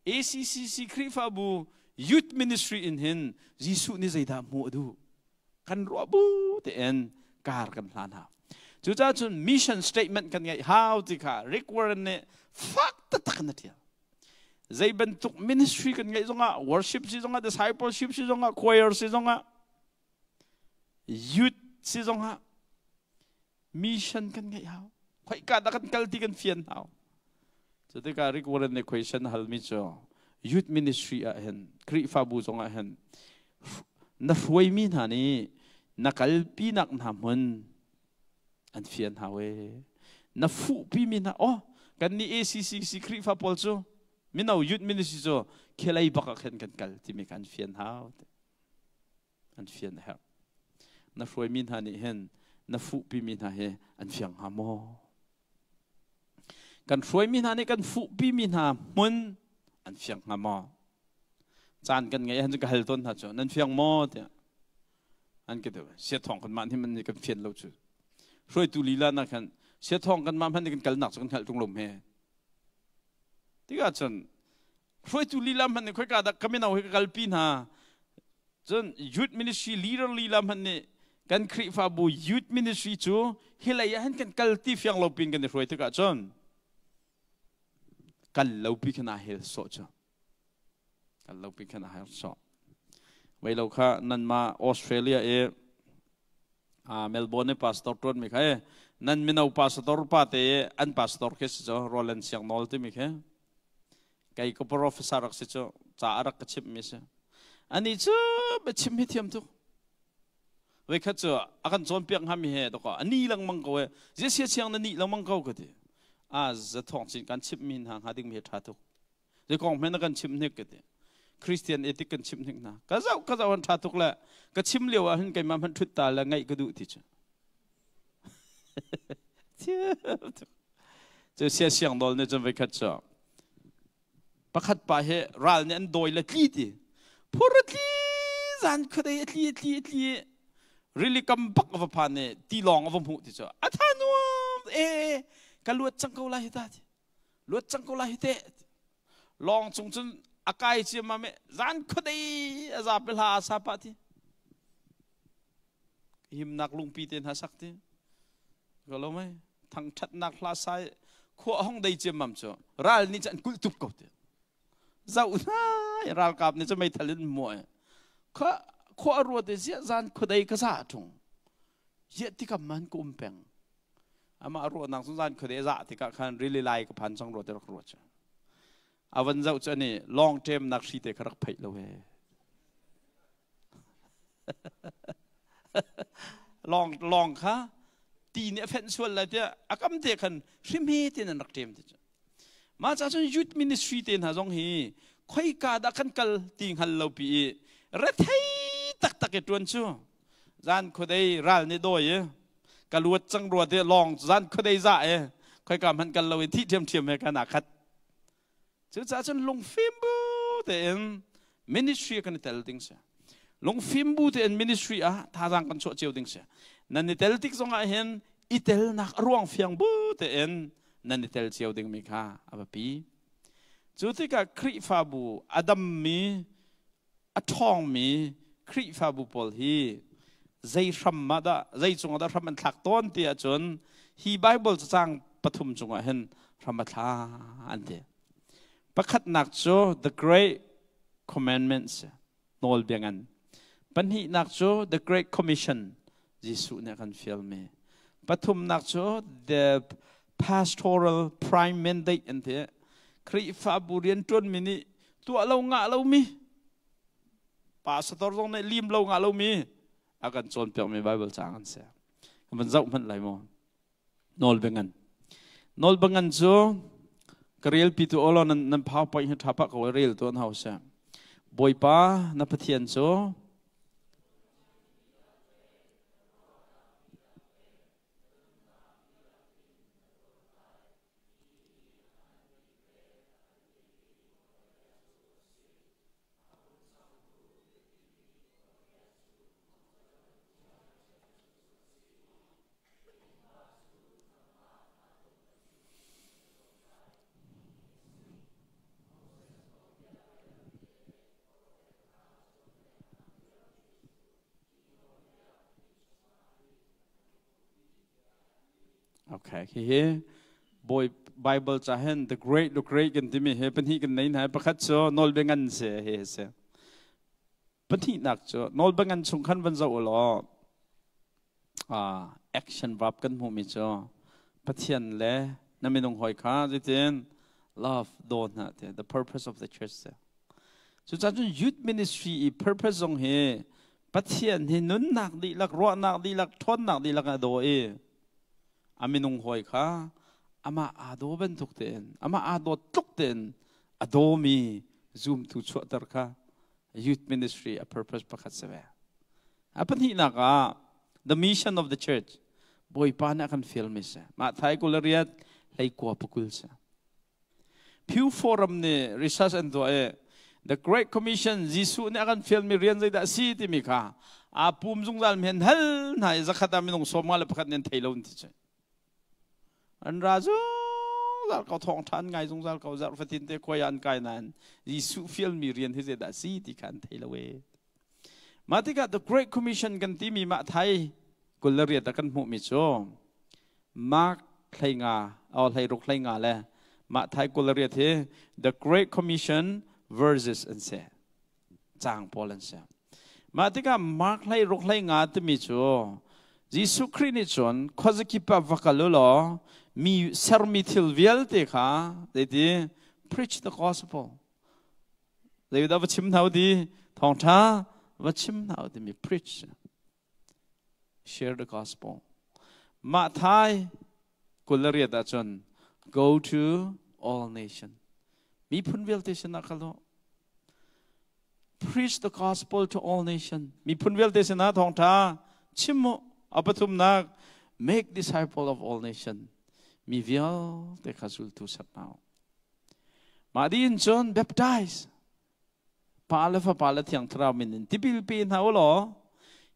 ACCC Khrihfabu youth ministry in hin Jesuh nih zeidah hmuh a duh? Kan ruah bu tein kar kan hlan hau. Cucaah cun mission statement kan ngeih hau ti kha Rick Warren nih fak taktak in a ṭial. Zei bantuk ministry kan ngeih zongah, worship si zongah, discipleship si zongah, choir si zongah, youth si zongah mission kan ngeih hau. Khoika dah kan kal ti kan fian hau. Cu tikah Rick Warren nih question halmi cu youth ministry ah hin Khrihfabu zongah hin na hruaimi hna nih na kalpinak hna hmun an fian hau e. Na fuhpimi hna oh kan nih ACCC Khrihfa pawl cu mino youth ministry cu khelei bak ah khan kan kal timi kha an fian hau. An fian a herh. Na hruaimi hna nih hin na fuhpimi hna hi an fiang hnga maw? Kan hruaimi hna nih kan fuhpimi hna hmun an fiang hnga maw? Caan kan ngeih ahcun ka hal tawn hna cu nan fiang maw tiah an ka ti. Siathawng kan mah nih man nih kan fian lo cu. Hruaitu lila na khan siathawng kan mah hmanh nih kan kalnak cu kan hngalh ṭung lo hme. Tikah cun hruaitu lila hmanh nih khoika dah ka mino hi ka kalpi hna. Cun youth ministry leader lila hmanh nih kan Khrihfabu youth ministry cu hi lei ah hin kan kal ti fiang lo pin kan i hruai tikah cun kal lo pi khan aa hel sawh cu kal lo pi khan aa hel sawh vei lo kha nanmah Australia i Melbourne i pastor tuan mi kha nan mino pastor pa te an pastor khi si cu Roland Siang Nawl timi khi kei ka professor rak si cu ca a rak ka chimh mi si ani cu biachim hi thiam tuk voikhat cu a kan cawnpiak hnga mi he dawkaw a ni lengmang ko e zia siang na ni lengmang ko ka ti a za thawng cin kan chimh mi hna hnga ding mi hi tha tuk zei kong hme na kan chimh hnik ka ti Christian ethic kan chimh hnik hna ka zoh ka zoh an tha tuk le ka chim lio ah hin keimah hmanh thut ta le ngaih ka duh ti cu Cu sia siang nawl nih cun voikhat cu pakhat pa hi ral nih an dawi le tli ti phur a tli zan khuadei a tli a tli a tli rili kam bak a va phan i tilawng a va hmuh ti cu a tha nuam e ka luat cang ko lai hi ta ti luat cang ko lai hi te lawng cung cun a kai ciammam i zan khuadei a zapi hla a sa pah ti himnak lungpi te hna sak ti Ka lo mei thangṭhatnak hla sai khua hong dei ciammam cu ral nih cu an kulh tuk ko ti zoh hna ralkap nih cu meithal in muah khua khua ruat i ziah zan khuadei ka za ṭung ziah tikam man ka um peng amah ruahnak cu zan khuadei za tikah khan rili lai ka phan cang ruat rak ruat cu a van zoh cu ani long term nak hri te kha rak pheih lo he Lawng lawng kha ti nih a fenh sual lai tiah a kam te khan hrimhe te nan rak ṭem ti cu. Mah ca cun youth ministry te hna zong hi Khoika dah kan kal ti hngal lo pi i rethei taktak i ṭuan cu zan khuadei ral nih dawi i ka luat cang rua te lawng zan khuadei za e khoika hmanh kal lo i thih ṭhiamṭhiam he kan aa khat. Cucaah cun lungfim bu tein ministry kan i tel ding si. Lungfim bu tein ministry ah thazaang kan chuah cio ding si. Nan i tel tik zongah hin i telnak a ruang fiang bu tein nan i tel cio dingmi kha a biapi. Cu tikah Khrihfabu a dammi, a ṭhawngmi Khrihfabu pawl hi zei hram ah dah, zei cungah dah hram an thlak tawn ti ahcun hi Bible cacang pathum cungah hin hram a thla an ti. Pakhatnak cu the Great Commandments, nawlbia ngan. Pahnihnak cu the Great Commission, Jesuh nih a kan fialmi. Pathumnak cu the pastoral prime mandate an ti. Khrihfabu rianṭuanmi nih tuah lo ngah lomi, pastor zong nih lim lo ngah lomi a kan cawnpiakmi Bible caang an si. Kan van zoh hmanh lai maw? Nawlbia ngan. Nawlbia ngan cu ka relpi tu awlaw nan, nan PowerPoint hi ṭha pah ko rel tu an hau si. Bawipa na Pathian cu Okay, hihi Bawi Bible ca hin the great the great kan timi hi pahnih kan nei hna. Pakhat cu nawlbia ngan si hi si. Pahnihnak cu nawlbia ngan chung khan van zoh u law action verb kan hmuhmi cu Pathian le na minung hawi kha zeitin love daw hna ti the purpose of the church si. Cucaah cun youth ministry i purpose zong hi Pathian hi nunnak dihlak, ruahnak dihlak, ṭhawnnak dihlak a daw i a minung hawi kha amah aa daw bantuk tein, amah aa dawt tluk tein a dawmi zumtu chuahter kha youth ministry a purpose pakhat si ve. A pahnihnak ah the mission of the church Bawipa nih a kan fialmi si. Mah thai 28 hleikua pakul si. Pew Forum nih research an tuah i The Great Commission Jesuh nih a kan fialmi rian zeidah a si timi kha aa pum zungzal mi an hal hna i zakhat ah minung 51 nih an thei lo an ti cu. An ra zungzal ko, thawngṭha an ngai zungzal ko, zarh fatin te khuai ah an kai nain Jesuh fialmi rian hi zeidah a si ti kha an thei lo ee. Mah tikah The Great Commission kan timi mah thai 28 ah kan hmuhmi cu Mark 15 o 16 15 le mah thai 28 hi The Great Commission verses an si. Caang pawl an si. Mah tikah Mark 16 15 timi cu Jesuh Khrih nih cun khuazakip ah va kal u law mi sermi thil vialte kha zeiti preach the gospel zeidah va chim hna u ti thawngṭha va chim hna u timi preach share the gospel. Mah thai 28 ahcun go to all nation miphun vialte sinah kal u, preach the gospel to all nation miphun vialte sinah thawngṭha chim u. A pathumnak make disciple of all nation mi vialte kha zultu ser hna u. Mah dih in cun baptize Pa le Fapa le Thiang Thlarau min in tipil pe hna u law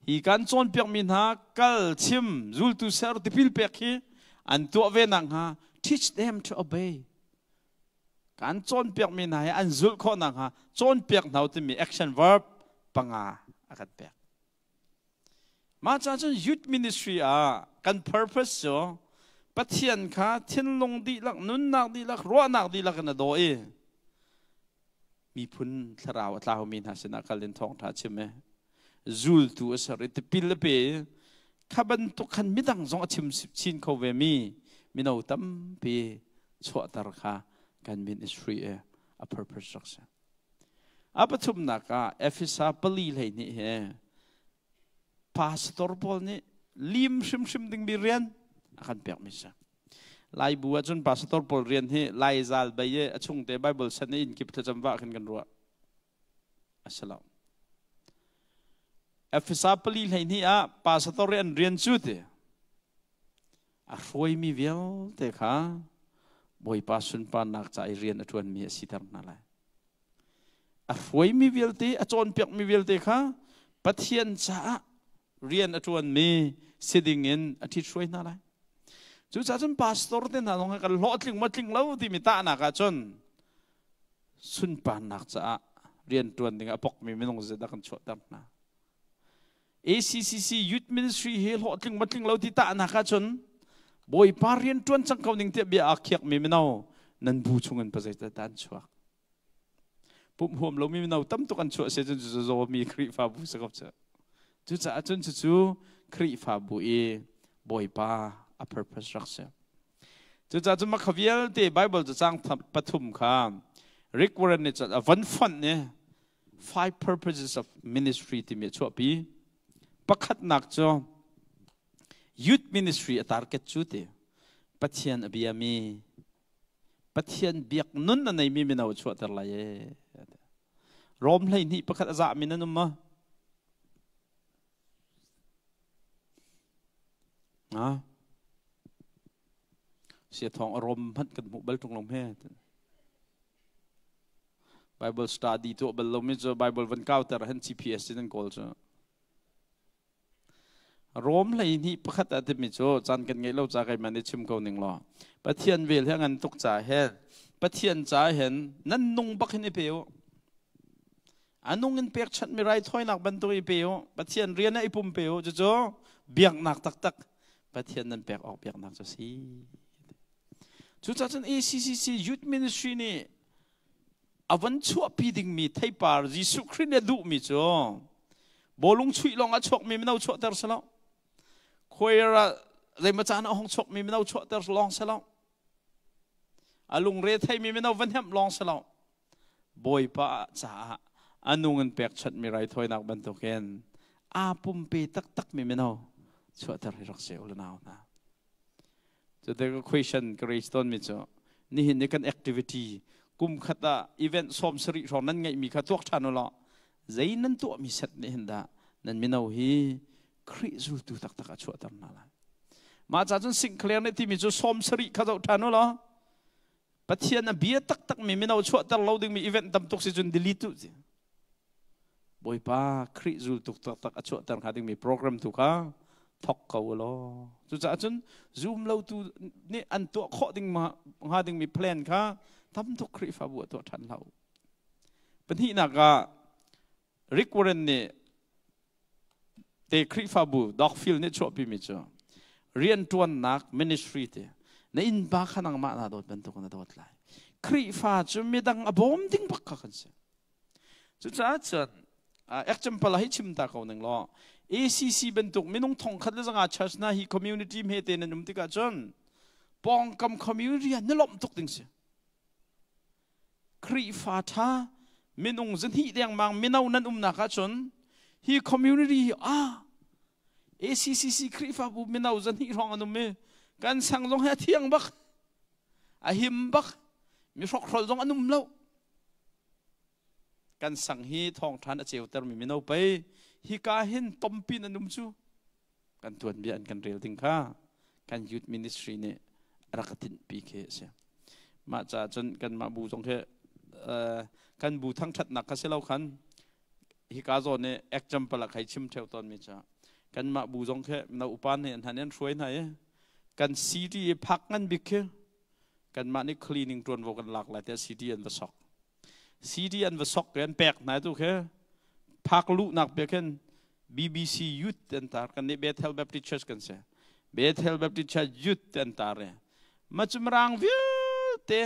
hi kan cawnpiakmi hna kal chim zultu ser tipil pek hi an tuah ve nakhnga teach them to obey kan cawnpiakmi hna hi an zulh khawh nakhnga cawnpiak hna u timi action verb panga a kan pek. Mah ca cun youth ministry ah kan purpose cu Pathian kha thinlung dihlak, nunnak dihlak, ruahnak dihlak in a daw i miphun thlarau a tlaumi hna sinah kal in thawngṭha chim i zultu a ser i tipil a pe i kha bantuk khan midang zong a chim chin kho ve mi mino tampi chuahter kha kan ministry i a purpose rak si. A pathumnak ah Efesa 4:12 he pastor pawl nih lim hrimhrim dingmi rian a kan pekmi si. Lai bu ahcun pastor pawl rian hi Lai zal bei i a chungte Bible san i innkip thlacam vah khin kan ruah. A si lo. Efesa 4:12 ah pastor i an rian cu ti a hruaimi vialte kha Bawipa sunparnak ca i rian a ṭuanmi a siter hna lai. A hruaimi vialte, a cawnpiakmi vialte kha Pathian caah rian a ṭuanmi si dingin a ṭhithruai hna lai. Cucaah cun pastor te hna zong kan hlawhtling maw tling lo timi tahnak ahcun sunparnak caah rian ṭuan ding a pokmi minung zeidah kan chuahter hna. ACCC Youth Ministry hi hlawhtling maw tling lo ti tahnak ahcun Bawipa rian ṭuan cang ko ning tiah bia aa khiakmi mino nan bu chungin pa zeidah an chuak. Pumh huam lomi mino tam tuk an chuah si cun cu zawmi Khrihfabu si ko cu. Cucaah cun cucu Khrihfabu i Bawipa a purpose rak si. Cucaah cun makha vialte Bible cacang pathum kha Rick Warren nih cun a von fonh i five purposes of ministry timi a chuahpi. Pakhatnak cu youth ministry a target cu ti Pathian a biami Pathian biak nun a neimi mino a chuahter lai ee. Rom 12 pakhat a zahmi nan um maw? Ha? Sia thawng a rom hmanh kan hmuh bal ṭung lo hme. Bible study tuah bal lomi cu Bible van kauter han GPS in an kawl cu. Rom 12 pakhat ah timi cu caan kan ngeih lo ca keimah nih chim ko ning law Pathian vel hi a ngan tuk ca he Pathian ca hin nan nung bak hin i pe u. A nung in pekchanh mi raithawinak bantuk i pe u. Pathian rian ah i pum pe u. Cucu biaknak taktak Pathian nan pek awk biaknak cu si. Cucaah cun ACCC Youth Ministry nih a van chuahpi dingmi theipar Jesuh Khrih nih a duhmi cu bawlung chuih lawng a chuakmi mino chuahter si lo choir ah zeimaw caan a hong chuakmi mino chuahter lawng si lo a lungre theimi mino van hemh lawng si lo Bawipa caah a nung in pekchanhmi raithawinak bantukin aa pumpe taktakmi mino chuahter hi rak si u le nau hna. Cu question ka raise tawnmi cu nihin ni kan activity kum khat ah event 70 hrawng nan ngeihmi kha tuak ṭhan u law zei nan tuahmi set nih hin dah nan mino hi Khrih zultu taktak a chuahter hna lai. Mah ca cun Sinclair nih timi cu 70 kha zoh ṭhan u law Pathian a bia taktakmi mino chuahter lo dingmi event tam tuk si cun delete u ti. Bawipa Khrih zultu taktak a chuahter hnga dingmi program tu kha thok ko u law. Cucaah cun zum lotu nih an tuah khawh ding hnga dingmi plan kha tam tuk Khrihfabu ah tuah ṭhan hlah u. Pahnihnak ah Rick Warren nih te Khrihfabu Dogfield nih chuahpimi cu rianṭuannak ministry ti na innpa kha nangmah naa dawt bantuk na dawt lai. Khrihfa cu midang a bawm ding bak kha kan si. Cucaah cun example hei chim ta ko ning law ACC bantuk minung 1500 church hna hi community hmete nan um tikah cun pawngkam community ah na lawmh tuk ding si. Khrihfa ṭha minung 200 dengmang mino nan umnak ahcun hi community hi ah ACCC Khrihfabu mino 200 hrawng an um i kan sang zong hi a thiang bak a him bak mi hrokhrol zong an um lo kan sang hi thawngṭhan a ceutermi mino pei hika hin tompi nan um cu kan tuanbia an kan rel ding kha kan youth ministry nih rak ka tinhpi khi a si mah caah cun kanmah bu zong khi kan bu thangṭhatnak kha si lo khan hika zawn i example ah khai chim ṭheo tawnmi cu kanmah bu zong khi no upa nih an han an hruai hna i kan city i phak ngan bik khi kanmah nih cleaning ṭuanvo kan lak lai tiah city an va sok CD an va sok an pek hna tu khi phak luhnak pe khin BBC Youth an tar kan nih Bethel Baptist Church kan si Bethel Baptist Church Youth an tar e ma cu mirang vialte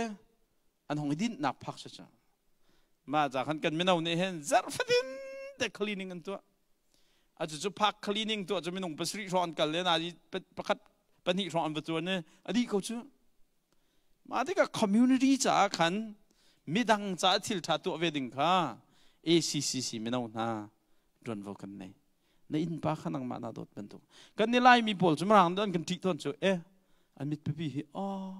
an hong i dinhnak phak si cu ma ca khan kan mino nih hin zarh fatin te cleaning an tuah a cu cu phak cleaning tuah cu minung 7 hrawng an kal le na pakhat pahnih hrawng an va tuan i a dih ko cu Mah tikah community caah khan midang caah thil ṭha tuah ve ding kha ACCC mino hna ṭuanvo kan nei. Na innpa kha nangmah naa dawt bantuk. Kan ni Laimi pawl cu mirang an kan ṭih tawn cu eh. An mit pipi hi aw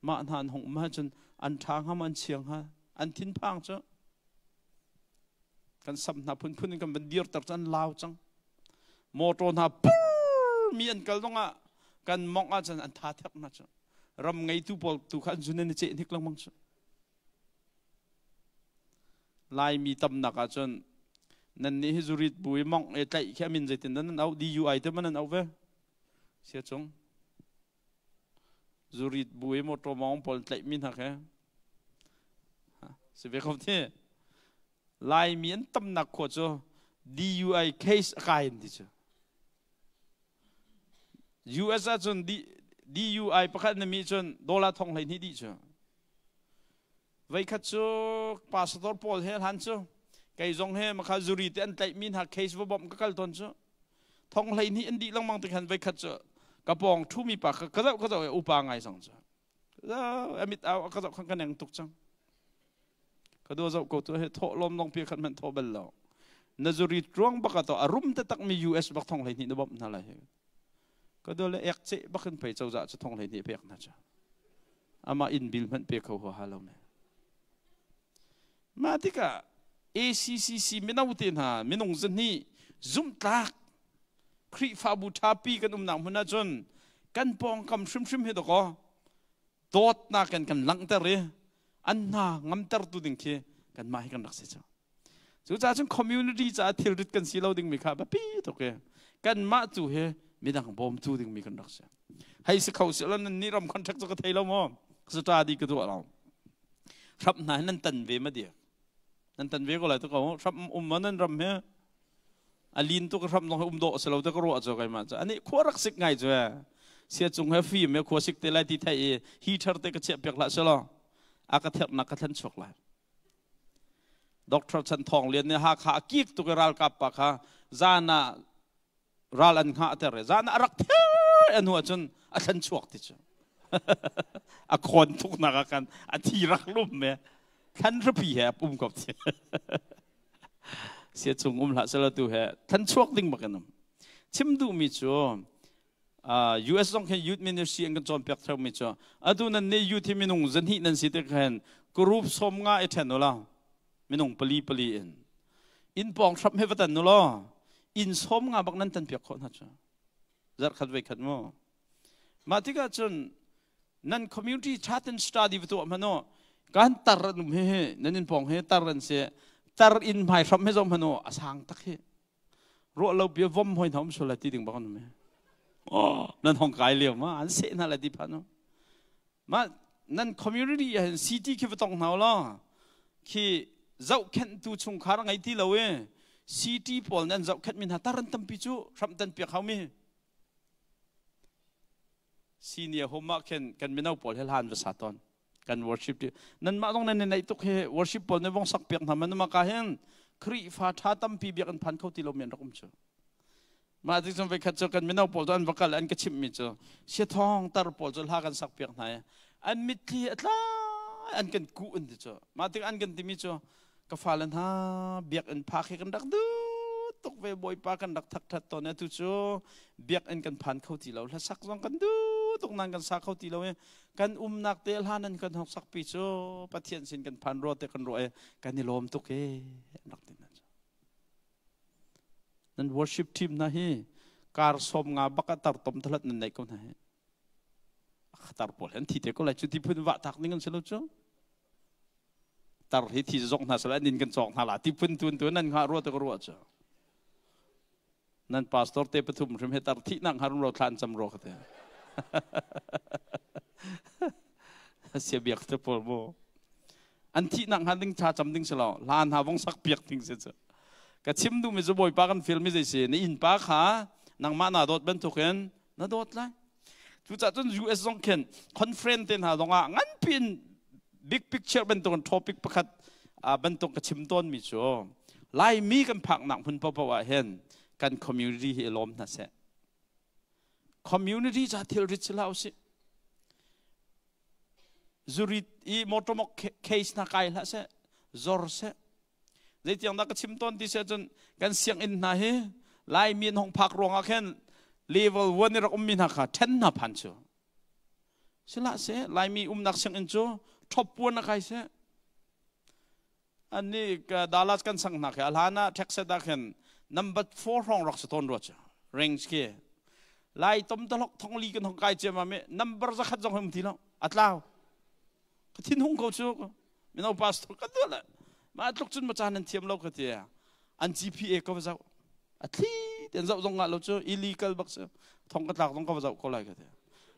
mah hna an hung um ahcun an ṭha hnga maw an chia hnga, an thinphang cu. Kan sam hna phunphun in kan van dirter cu an lau cang. Motor hna pur mi an kal zongah kan mongh ahcun an tha thek hna cu. Ram ngeitu pawl tu kha an zun an i ceh hnik lengmang cu. Laimi tamnak ahcun nan nih hi zurit bu i mongh e tlaih khi a min zeitin dah nan auh? DUI te ma nan auh ve? Sia cung zurit bu i motor mawng pawl tlaihmi hna khi si ve ko thi. Laimi an tamnak khua cu DUI case a kai an ti cu. US ahcun DUI pakhat na mi cun dollar 12,000 dih cu. Veikhat cu pastor pawl he hlan cu kei zong he makha zuri te an tlaihmi hna case va bawmh ka kal tawn cu. 12,000 an dih lengmang te khan veikhat cu ka pawng ṭhumi pa kha ka zoh ka zoh upa ngai zong cu amit au ka zoh khan ka neng tuk cang. Ka dua zoh ko tu he thawh lawm lawng pi khat hmanh thawh bal lo. Na zuri ruang bak to a rum te tak mi US bak 12,000 na bawmh hna lai. Ka dua le ek ce bak in pei cozah cu 12,000 pek hna cu. Amah inn bil hmanh pe kho huaha lo me. Mah tikah ACCC mino te hna minung zahnih zumhtlak Khrihfabu ṭhapi kan umnak hmun ahcun kan pawngkam hrimhrim hi dakaw dawtnak in kan langhter i an hna ngamtertu ding khi kanmah hi kan rak si cang. Cucaah cun community caah thilrit kan si lo dingmi kha biapi tuk i kanmah tu hi midang bawmtu dingmi kan rak si. Hei si kho si lo, nan nih ram contract cu ka thei lo maw? Ka di ka tuah lo. Hrap hna hi nan tan ve ma dia? Nan tan ve ko lai to ko. Hrap um ma nan ram hi a lin tuk, hrap zong hi um dawh si lo te ka ruah cu keimah cu. Ani khua rak sik ngai cu e. Sia cung he fim he khua sik te lai ti thei i heater te ka chiah piak hlah selaw a ka thernak ka thlen chuak lai. Doctor Chan Thawng Lian nih Hakha a kik tuk i ralkap pa kha zan ah ral an hngah ter i zan ah a rak ther a hnu ahcun a thlen chuak ti cu. A khawn tuk nak ah khan a thi rak lum me thlan hrapi he a pum ko ti. Sia chung um hlah selaw tu he thlan chuak ding bak in um. Chim duhmi cu US zong khin youth ministry an kan cawnpiak theumi cu atu nan nih youth hi minung 200 nan si tik khan group 50 i ṭhen ulaw, minung pali pali in inn pawng hrap he va tan ulaw, inn 50 bak nan tan piak khawh hna cu zarh khat voi khat mu. Mah tikah cun nan community thaten study va tuah hmanh u. Kan tar an um hi, nan inn pawng hi tar an si, tar inn hmai hram he zong hmanh u, a sang tak hi ruah lo bia vom hoi hna um sual lai ti ding bak an um. Oh, nan hong kai lio ma an seh hna lai ti phan u. Ma nan community ah hin city khi va tong hna law, khi zohkhenhtu chungkhar ngei ti lo i city pawl nan zohkhenh mi hna tar an tampi cu hramh tan piak hau mi. Senior home ah khin kan mino pawl he hlan va sa ton kan worship ti nan mah zong nan neih tuk hi worship pawl ne vong sak piak hna man ma ka hin Khrihfa tha tampi biak an phan kho ti lo mi an rak um cu. Mah ti cun voikhat cu kan mino pawl cu an va kal, an ka chimh mi cu siathawng tar pawl cu hla kan sak piak hna i an mitthli a tla, an kan kuh an ti cu. Mah tik an kan timi cu, ka fale hna, biakinn phak hi kan rak duh tuk ve, Bawipa kan rak thakṭhat tawn. Atu cu biakinn kan phan kho ti lo, hlasak zong kan duh tuk nain kan sa kho ti lo i kan umnak te hla nan kan hok sakpi cu Pathian sin kan phan rua te kan ruah i kan i lawm tuk e, an rak ti hna cu. Nan worship team hna hi kar 50 bak a tar tom thalat nan neih ko hna hi. Tar pawl an thi te ko lai cu, ti phun vah tak ning an si lo cu. Tar hi thi zong hna sala nin kan cawk hna la ti phun tun tu nan ngah ruah te ka ruah cu. Nan pastor te pathum hrim he tar thi nak harum ro thlan cham ro kate sia biak te pawl mo an thi nak han ding cha cham ding selo hlan ha vong sak piak ding se chu. Ka chim du mi chu Bawipa kan feel mi zei si ni in pa kha nangmah na dawt bantukin na dawt lai. Cucaah cun US zong khin conference te hna zong ah nganpi in big picture bantukin topic pakhat bantuk ka chim tawn mi cu Laimi kan phaknak hmun paohpaoh ah hin kan community hi i lawm hna seh. Community ca thilrit si hlah usih. Zurit i motor case hna kai hlah seh, zor seh. Zeitiang dah ka chim tawn ti si ahcun kan sianginn hna hi Laimi an hong phak ruangah khin level 1 i rak ummi hna kha ṭhen hna phan cu. Sihlah seh, Laimi umnak sianginn cu top puan a kai seh. Annih Dallas kan sang hna khi a hlan ah Texas ah khin number 4 hrawng rak si tawn rua cu range khi. Lai tom talok thong li kan hong kai ciammam i number zakhat zong hum ti lo a tlau. Ka thin hung ko cu mino pastor ka tuah le mah tluk cun ma caan nan thiam lo ka ti. An GPA ka va zoh. A thli ten zoh zong ngah lo cu illegal bak si. Thong ka tlak zong ka va zoh ko lai ka ti.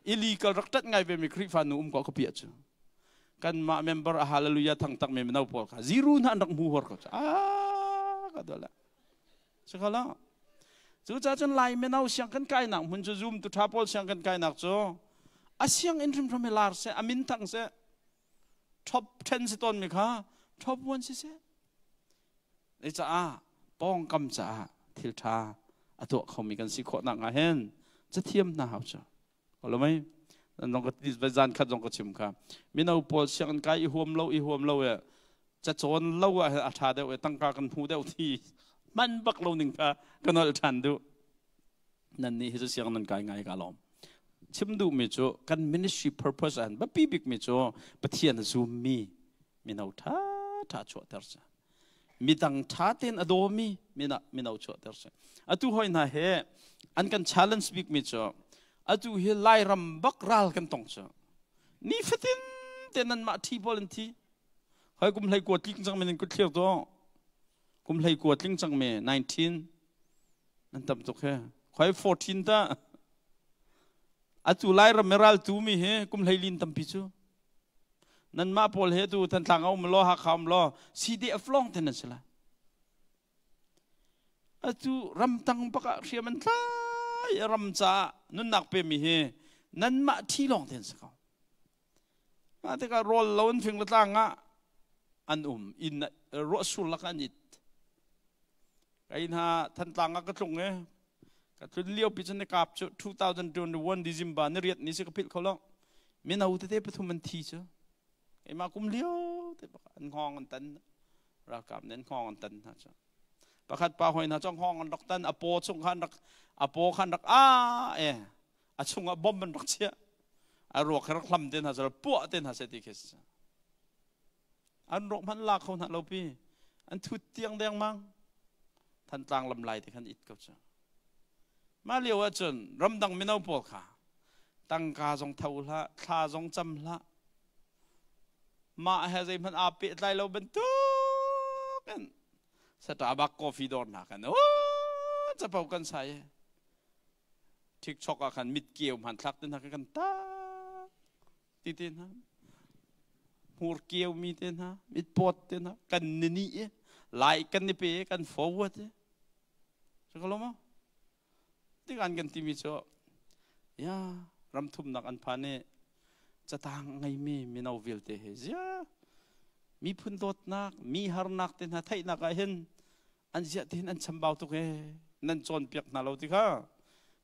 Illegal rak tat ngai ve mi Khrihfa nu um ko ka piah cu. Kanmah member a hallelujah thang tak mi mino pawl kha ziru hna an rak hmu hor ko cu. Ah ka dol Sikhala. Cu ca cun Lai mino siang kan kainak hmun cu zoom tu tha pawl siang kan kainak cu a siang in hrimhrim hi lar seh a min thang seh top 10 si tawn mi kha top 1 si seh. Zei caah pawngkam caah thil tha a tuah khomi kan si khawh nak ah hin cathiam hna hau cu. Lo mei zong ka zan khat zong ka chim kha mino pawl sianginn kai i huam lo i huam lo e cacawn lo ah a ṭha deuh e tangka kan hmu deuh ti man bak lo ning kha ka nolh ṭhan duh nan nih hi cu siang nan kai ngai ka lawm chim duh mi cu kan ministry purpose an biapi bik mi cu Pathian a zum mi mino ṭha ṭha chuahter si midang ṭha tein a dawmi mino chuahter si atu hoi hna he an kan challenge bik mi cu atu hi Lairam bak ral kan tong cu ni fatin te nan mah thi pawl an thi hoi kum hlei kua tling cang men kut thlir to kum hlei kua tling cang me 19 nan tam tuk he khoi 14 ta atu Lairam ral tu mi hi kum hlei lin tampi cu Nanmah pawl he tu Thantlang a um law Hakha um law CDF lawng te nan si lai. Atu ramtang bak ah hriam an tlai ram caah nunnak pe mi hi nanmah thi lawng te an si ko. Mah tikah rawl lo an fing le tlang ah an um inn ruah sur lak an it. Kai hna Thantlang ah ka tlung e Ka tlun lio pi cun ni kap cu 2021 December ni riat ni si ka philh kho lo. Mino tete pathum an thi cu. Keimah kum lio te bak an hngawng an tan. Ralkap nih an hngawng an tan hna cu. Pakhat pa hoi hna cu hngawng an rak tan a paw chung khan rak a paw khan rak a e a chungah bomb an rak chiah. A ruak rak hlam te hna cu puah te hna se ti khi si. An rawk hmanh la kho hna lo pi. An thut tiang dengmang. Thantlang lam lai te khan it ko cu. Mah lio ahcun ramdang mino pawl kha tangka zong tho hlah, thla zong cam hlah. Mah he zeihmanh aa pehtlai lo bantuk in Starbucks coffee dawr hna kan oh capo kan sai. TikTok ah khan mit keu hmanthlak te hna kan tak. Ti te hna hmur keu mi te hna mitpawt te hna kan ni ni i like kan ni pe kan forward i cu lo maw tik an kan timi cu ya ram thumnak an phan i catang ngeimi mino vialte he zia miphun dawtnak mi harnak te hna theihnak ah hin an ziah ti hin an chambau tuk ee nan cawnpiak hna lo ti kha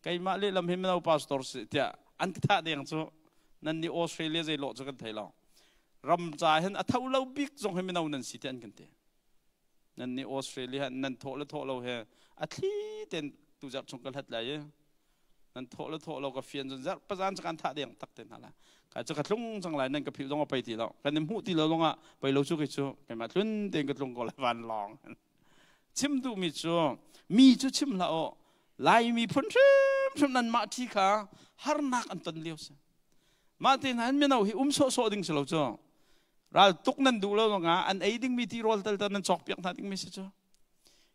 keimah lehlam hi mino pastor si tiah an ka thah deng cu nan nih Australia zei lawh cu kan thei lo ram ca hin a tho lo bik zong hi mino nan si ti an kan ti nan nih Australia nan thawh le thawh lo he a thli ten tu zarh chung ka hlat lai i nan thawh le thawh lo ka fian zun zarh pazan cu kan thah deng tak te hna la ka cu ka tlung cang lai nan ka philh zong a pei ti lo kan i hmuh ti lo zongah pei lo cu kei cu keimah tlun tein ka tlung ko lai van lawng chim duhmi cu mi cu chim hlah u lai miphun hrimhrim nan mah thi kha harnak an ton lio si mah te hna mino hi um sawhsawh ding si lo cu ral tuk nan duh lo zongah an ei dingmi ti rawl tal nan cawk piak hna dingmi si cu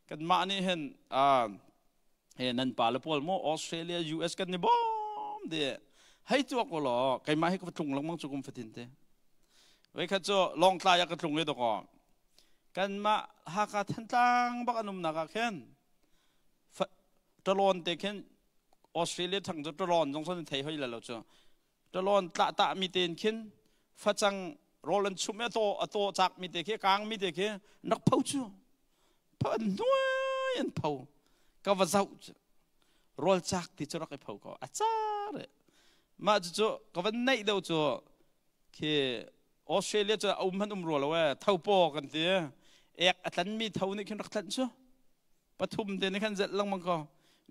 kanmah nih hin he nan pa le pawl maw Australia US kan ni bawm de hei tuak ko law keimah hi ka tlung lengmang cu kum fatin te voi khat cu Lawngtlai ah ka tlung i dawkaw kanmah Hakha Thantlang bak an umnak ah khin ṭalawn te khin Australia thang cu ṭalawn zong son thei hoi la lo cu ṭalawn tlah tah mi tein khin facang rawl an chumh i a taw cak mi te khi kang mi te khi rak pho cu pho an hnuai an pho ka va zoh cu rawl cak ti cu rak i pho ko a car mah cu ka van neih deuh cu khi Australia cu a um hmanh um rua lo ee tho paw kan ti ek a tlan mi tho nih khin rak tlanh cu pathum te nih khan zelh lengmang ko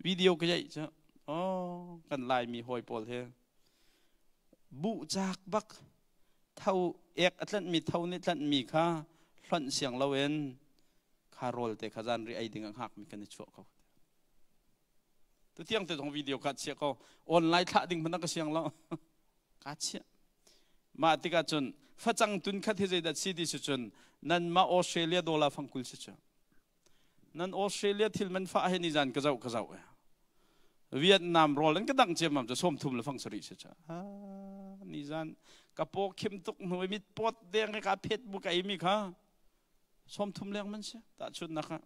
video ka yaih cu oh kan Laimi hawi pawl hi. Buh cak bak tho ek a tlanhmi tho nih tlanhmi kha hlonh siang loin kha rawl te kha zanri ei ding a hngakmi kan i chuah ko. Tutiang te zong video ka chiah ko. Online thlah ding hmanh ka siang lo. Ka chiah. Mah tikah cun facang tun khat hi zeidah si ti si cun nanmah Australia dollar fangkul si cu. Nan Australia thil man fah he nizan ka zoh ka zoh. Vietnam rawl an ka dang ciammam cu 30 le fang sarih si cu. Nizan ka paw khim tuk hnu i mit pawt deng ka phet bu ka ei mi kha 30 leng man si. Tahchunnak ah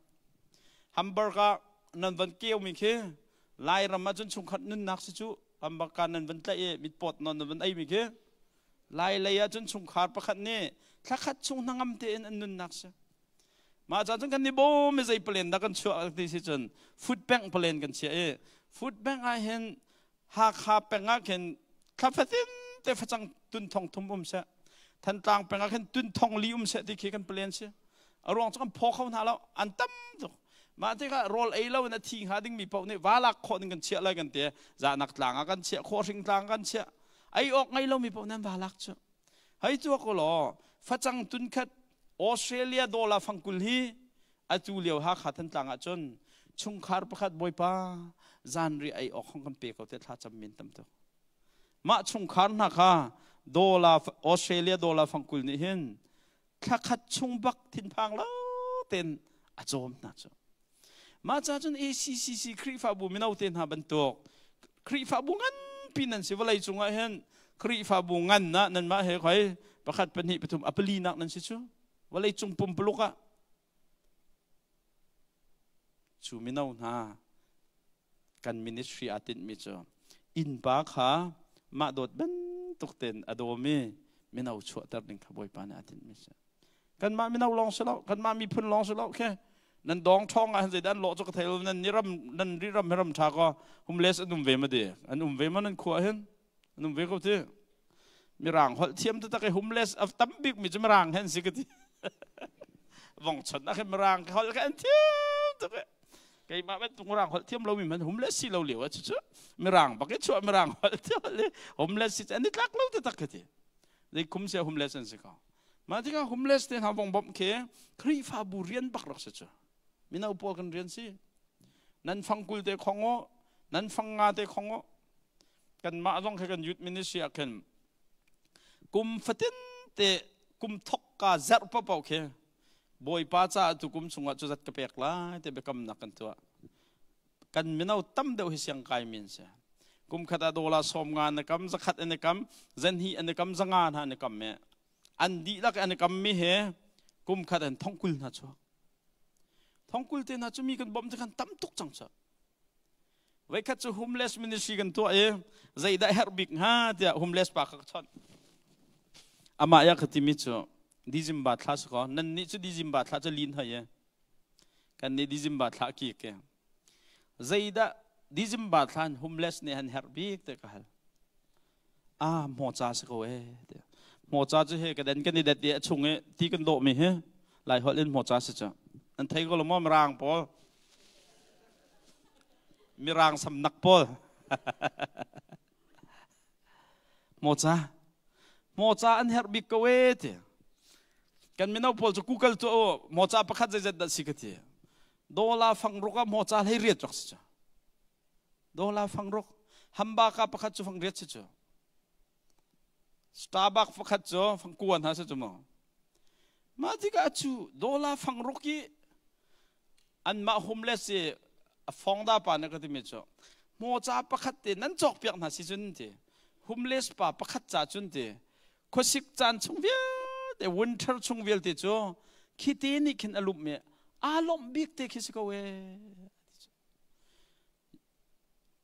hamburger nan van keu mi khi Lairam ah cun chungkhat nunnak si cu hamburger nan van tlaih i mit pawt non nan van ei mi khi Lai lei ah cun chungkhar pakhat nih thlakhat chung hnangam tein an nunnak si. Mah ca cun kan ni bawm i zei palen dah kan chuah ti si cun food bank palen kan chiah i food bank ah hin Hakha peng ah khin thla fatin te facang tun thong thum um seh, Thantlang peng ah khin tun thong li um seh ti khi kan palen si. A ruang cu kan phaw kho hna lo, an tam tuk. Mah tikah rawl ei lo in a thi hnga dingmi paoh nih va lak khawh ding kan chiah lai kan ti. Zahnak tlang ah kan chiah, khawhring tlang kan chiah. Ei awk ngei lomi paoh nan va lak cu. Hei tuak u law facang tun khat Australia dollar fangkul hi atu lio Hakha Thantlang ah cun chungkhar pakhat Bawipa zanri ei awk hong kan pe ko te thla cam min tam tuk. Mah chungkhar hna kha dollar Australia dollar fangkul nih hin thlakhat chung bak thinphang lo ten a cawm hna cu. Mah ca cun ACCC Khrihfabu mino te hna bantuk Khrihfabu nganpi nan si vawlei cungah hin Khrihfabu ngan na nanmah he khoi pakhat pahnih pathum a pali nak nan si cu vawlei cung pumpuluk ah cu mino hna kan ministry aa tinhmi cu innpa kha mah dawt bantuk tein a dawmi mino chuahter ding kha Bawipa nih aa tinhmi si. Kanmah mino lawng si lo, kanmah miphun lawng si lo khe nan dawng ṭhawng ah zeidah an lawh cu ka thei lo, nan ni ram nan ri ram hi ram ṭha ko homeless an um ve ma di an um ve ma nan khua hin an um ve ko ti mirang holh thiam taktak i homeless a tam bik mi cu mirang hen si ka ti. Vong chon ah khin mirang holh kha an thiam tuk i keimah bantuk mirang holh thiam lomi man homeless si lo lio ah cucu mirang bak i chuah mirang holh thiam le homeless si an i tlak lo taktak ka ti. Zei kum sia homeless an si ko. Mah tikah homeless te hna vong bawmh khi Khrihfabu rian bak rak si cu. Mino pawl kan rian si. Nan fangkul te khong u, nan fang nga te khong u. Kanmah zong khi kan youth ministry ah khin kum fatin te kum thok ka zerh paohpaoh khi Bawipa caah tu kum chungah cu zat ka pek lai te biakamnak kan tuah. Kan mino tam deuh hi siang kai min si. Kum khat ah dollar 50 na kam, 100 an i kam, 200 an i kam, 500 hna an i kam me. An dihlak an i kam mi he kum khat an 20,000 hna chuak. 20,000 te hna cu mi kan bawmh te kan tam tuk cang cu. Voikhat cu homeless ministry kan tuah i zeidah herh bik hnga tiah homeless pa kha ka chawnh. Amah ya ka timi cu December thla si kaw nan nih cu December thla cu lin hoi e. Kan nih December thla ki ke. Zeidah December thla homeless nih han herh bik te ka hal. Ah, hmawca si ko e. Hmawca cu he ka den kan i det i a chung i ti kan dawhmi hi Lai holh in hmawca si cu. Nan thei ko lo maw mirang pawl? Mirang samnak pawl. Hmawca. Hmawca an herh bik ko e ti. Kan mino pawl cu Google tu o hmawca pakhat zeizat dah si ka ti. Dollar fang ruk ah hmawca 18 rak si cu. Dollar fang ruk. Hambaka pakhat cu fang riat si cu. Starbucks pakhat cu fang kuan ha si cu mu. Mah tikah cu dollar fang ruk i anmah homeless i a fongda pa nih ka timi cu hmawca pakhat te nan cawk piak hna si cun ti homeless pa pakhat ca cun ti khuasik caan chung vialte winter chung vialte cu khi te nih khin a lumh i aa lawmh bik te khi si ko ee.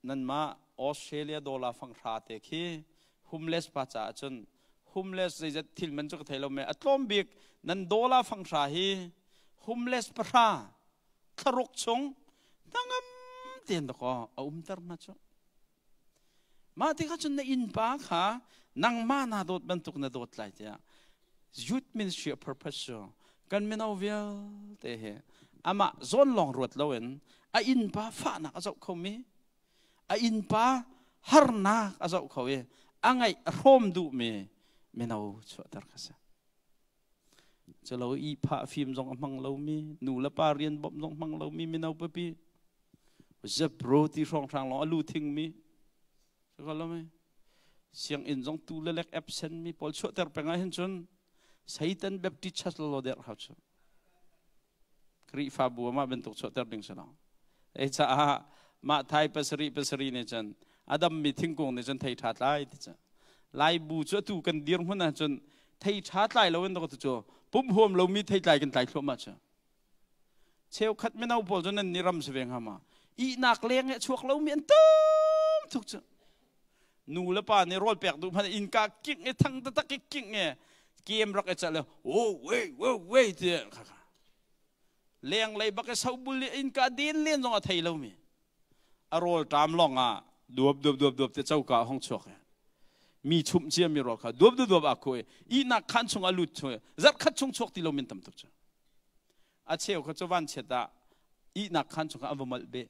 Nanmah Australia dollar fang hra te khi homeless pa caah cun homeless zeizat thil man cu ka thei lo me a tlawm bik nan dollar fang hra hi homeless pahra thlaruk chung hnangam tein dakaw a umter hna cu. Mah tikah cun na innpa kha nangmah naa dawt bantuk na dawt lai tiah youth ministry of purpose cu kan mino vialte he amah zawn lawng ruat loin a innpa fahnak a zoh khomi, a innpa harnak a zoh kho i. A ngaih a hrawm duhmi mino chuahter kha si. Culo ihphah fim zong a hmang lomi, nu le pa rian bawmh zong hmang lomi mino pipi zepro ti hrawnghrang lawng a lu thingmi sianginn zong tu le lek absent mi pawl chuahter peng ah hin cun Satan Baptist Church lo der hau cu Khrihfabu mah bantuk chuahter ding si lo. Ei caah mah thai pasarih pasarih nih cun a dammi thingkung nih cun thei ṭha tlai ti cu. Lai bu cu atu kan dirhmun ah cun thei ṭha tlai lo in tu cu pum huam lomi thei tlai kan tlai thluahmah cu. Cheukhat mino pawl cu nan ni ram si ve hnga ma. Ihnak leng he chuak lomi an tam tuk cu. Nu le pa nih rawl pek duh hmanh innka king i thang taktak i king i kem rak i cal i oh wei wo wei ti leng lei bak i sobul i innka den len zong a thei lomi a rawl ṭam lawng ah duap duap duap duap te coka hong chuak i mi chumh cia mi rawl kha duap duap duap a khu i ihnak khan chung a lut chung zarh khat chung chuak ti lo min tam tuk cu a cheu kha cu van chiat ah ihnak khan chung an va molh beh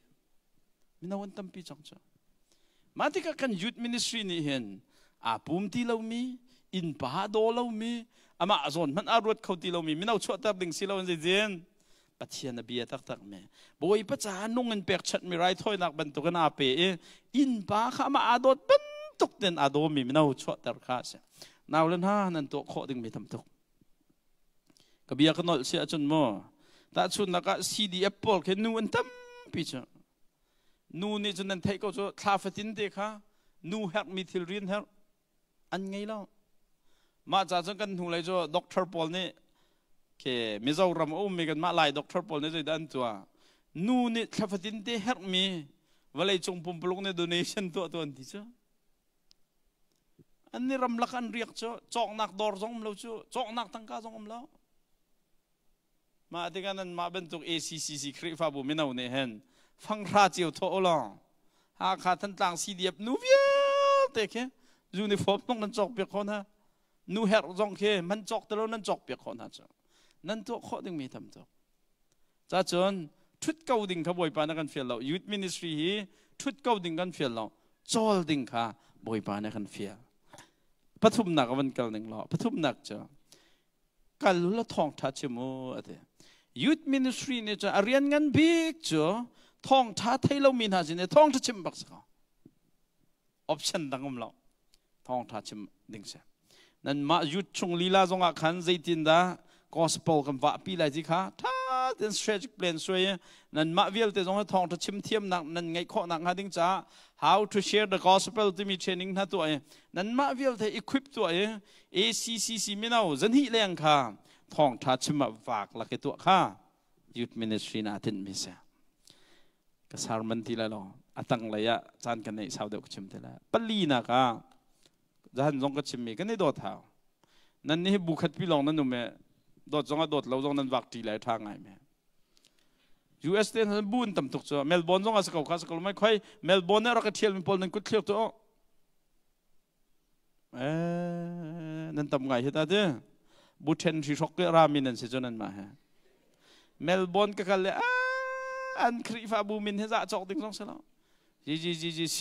mino an tampi cang cu mah tikah kan youth ministry nih hin aa pum ti lomi innpa daw lomi amah zawn hmanh aa ruat kho ti lomi mino chuahter ding si lo an zeizin Pathian a bia taktak mi Bawipa caah nung in pekchanh mi raithawinak bantukin aa pe i innpa kha amah aa dawt bantuk ten aa dawmi mino chuahter kha a si nau le hna nan tuah khawh ding mi tam tuk Ka bia ka nolh si ahcun maw tahchunhnak ah CDF pawl khi nu an tampi cu nu nih cun nan theih ko cu thla fatin te kha nu herhmi thil rian herh an ngei lo mah ca cun kan hnulei cu doctor pawl nih ke Mizoram a ummi kanmah Lai doctor pawl nih zeidah an tuah nu nih thla fatin te herhmi vawleicung pumpuluk nih donation tuah tuan ti cu An ni ramlak an riak cu cawknak dawr zong um lo cu cawknak tangka zong um lo. Mah tikah nan mah bantuk ACCC Khrihfabu mino nih hin fanghra cio thawh u law Hakha Thantlang CDF nu vialte khi uniform zong nan cawk piak khawh hna. Nu herh zong khi man cawk te lo nan cawk piak khawh hna cu. Nan tuah khawh dingmi tam tuk. Cacun ṭhut ko ding kha Bawipa na kan fial lo. Youth ministry hi ṭhut ko ding kan fial lo. Cawl ding kha Bawipa na kan fial. Pathumnak a van kal ning law pathumnak cu kal la thawngṭha chim u ati. Youth ministry nih cun a rian ngan bik cu thawngṭha thei lomi hna sin i thawngṭha chim bak si ko. Option dang um lo. Thawngṭha chim ding si. Nanmah youth chung lila zongah khan zeitindah gospel kan vahpi lai ti kha ṭha tein strategic plan suai i nanmah vialte zong hi thawngṭha chim thiamnak nan ngeih khawhnak hnga ding caah how to share the gospel timi training hna tuah i nanmah vialte equip tuah i ACCC mino zahnih leng kha thawngṭha chim ah vaak lak i tuah kha youth ministry na tinhmi si. Ka sermon ti lai lo a tanglei ah caan kan neih sau deuh ka chim te lai. Palinak ah zahan zong ka chimmi kan i dawt hau. Nan nih bu khat pi lawng nan um e dawt zong ah dawt lo zong nan vak ṭi lai ṭha ngai me. US te nan bu an tam tuk cu Melbourne zong ah si ko kha si ko mai khoi Melbourne ah rak i ṭhial mi pawl nan kut thliak tu nan tam ngai hi ta ti bu ṭhen hri hrok ke rami nan si cu nan mah he Melbourne ka kal le an Khrihfabu min he zah cawk ding zong si lo G G G G C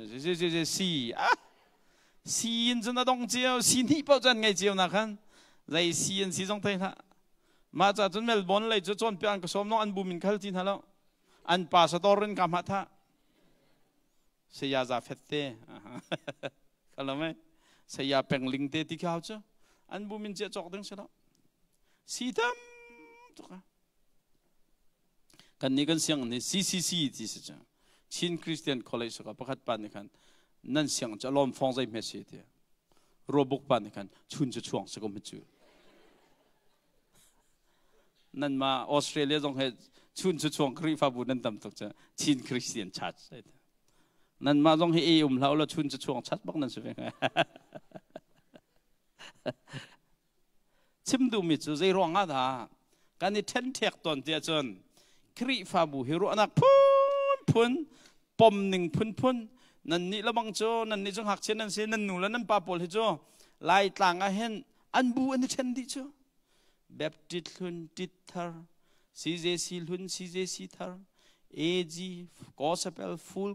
G G G G C ah C in cun a dong cio C hnih paoh cu an ngei cio na khan zei C an si zong thei hlah mah ca cun Melbourne lei cu cawnpiak an ka sawm long an bu min khal ti hna lo an pa sator in ka hmah tha saya za fet te khalamai saya pengling te ti khau cu an bu min cia cawk ding si lo si tam tuk kan nih kan siang nih CCC ti si cu Chin Christian College ka pakhat pa nih khan nan siang cu lawm fong zei hme si ti robuk pa nih khan chun cu chuang si ko cu nan ma Australia zong he chun cu chuang Khrihfabu nan tam tuk cu Chin Christian Church nan mah zong hi e um hlah la chun cu chuang chat bak nan si ve chim duhmi cu zei ruang ah dah kan i ṭhenṭhek tawn tiah cun Khrihfabu hi ruahnak phunphun pom ning phunphun nan nih lebang cu nan nih cu ngakchia nan si nan nu le nan pa pawl hi cu Laitlang ah hin an bu an i ṭhen dih cu Baptist hlun tit thar CJC hlun CJC thar AG Gospel full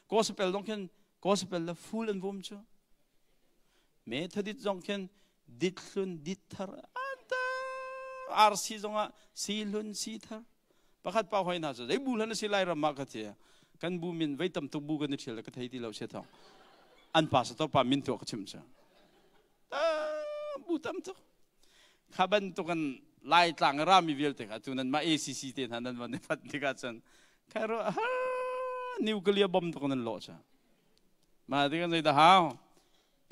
gospel dong khin gospel le full an vum cu. Methodist zong khin dit hlun dit thar anta RC zong ah si hlun si thar pakhat pa hoi hna cu zei bu hlan a si lai ram ah ka ti kan bu min vei tam tuk bu kan i ṭhial ka thei ti lo se thong an pa sa pa min tuah ka chim cu bu tam tuk kha bantuk an lai tlang rami vialte kha tu nan mah ACC te hna nan van i fat tikah cun khai ro nuclear bomb tuk nan lawh cha ma ti kan zei dah hau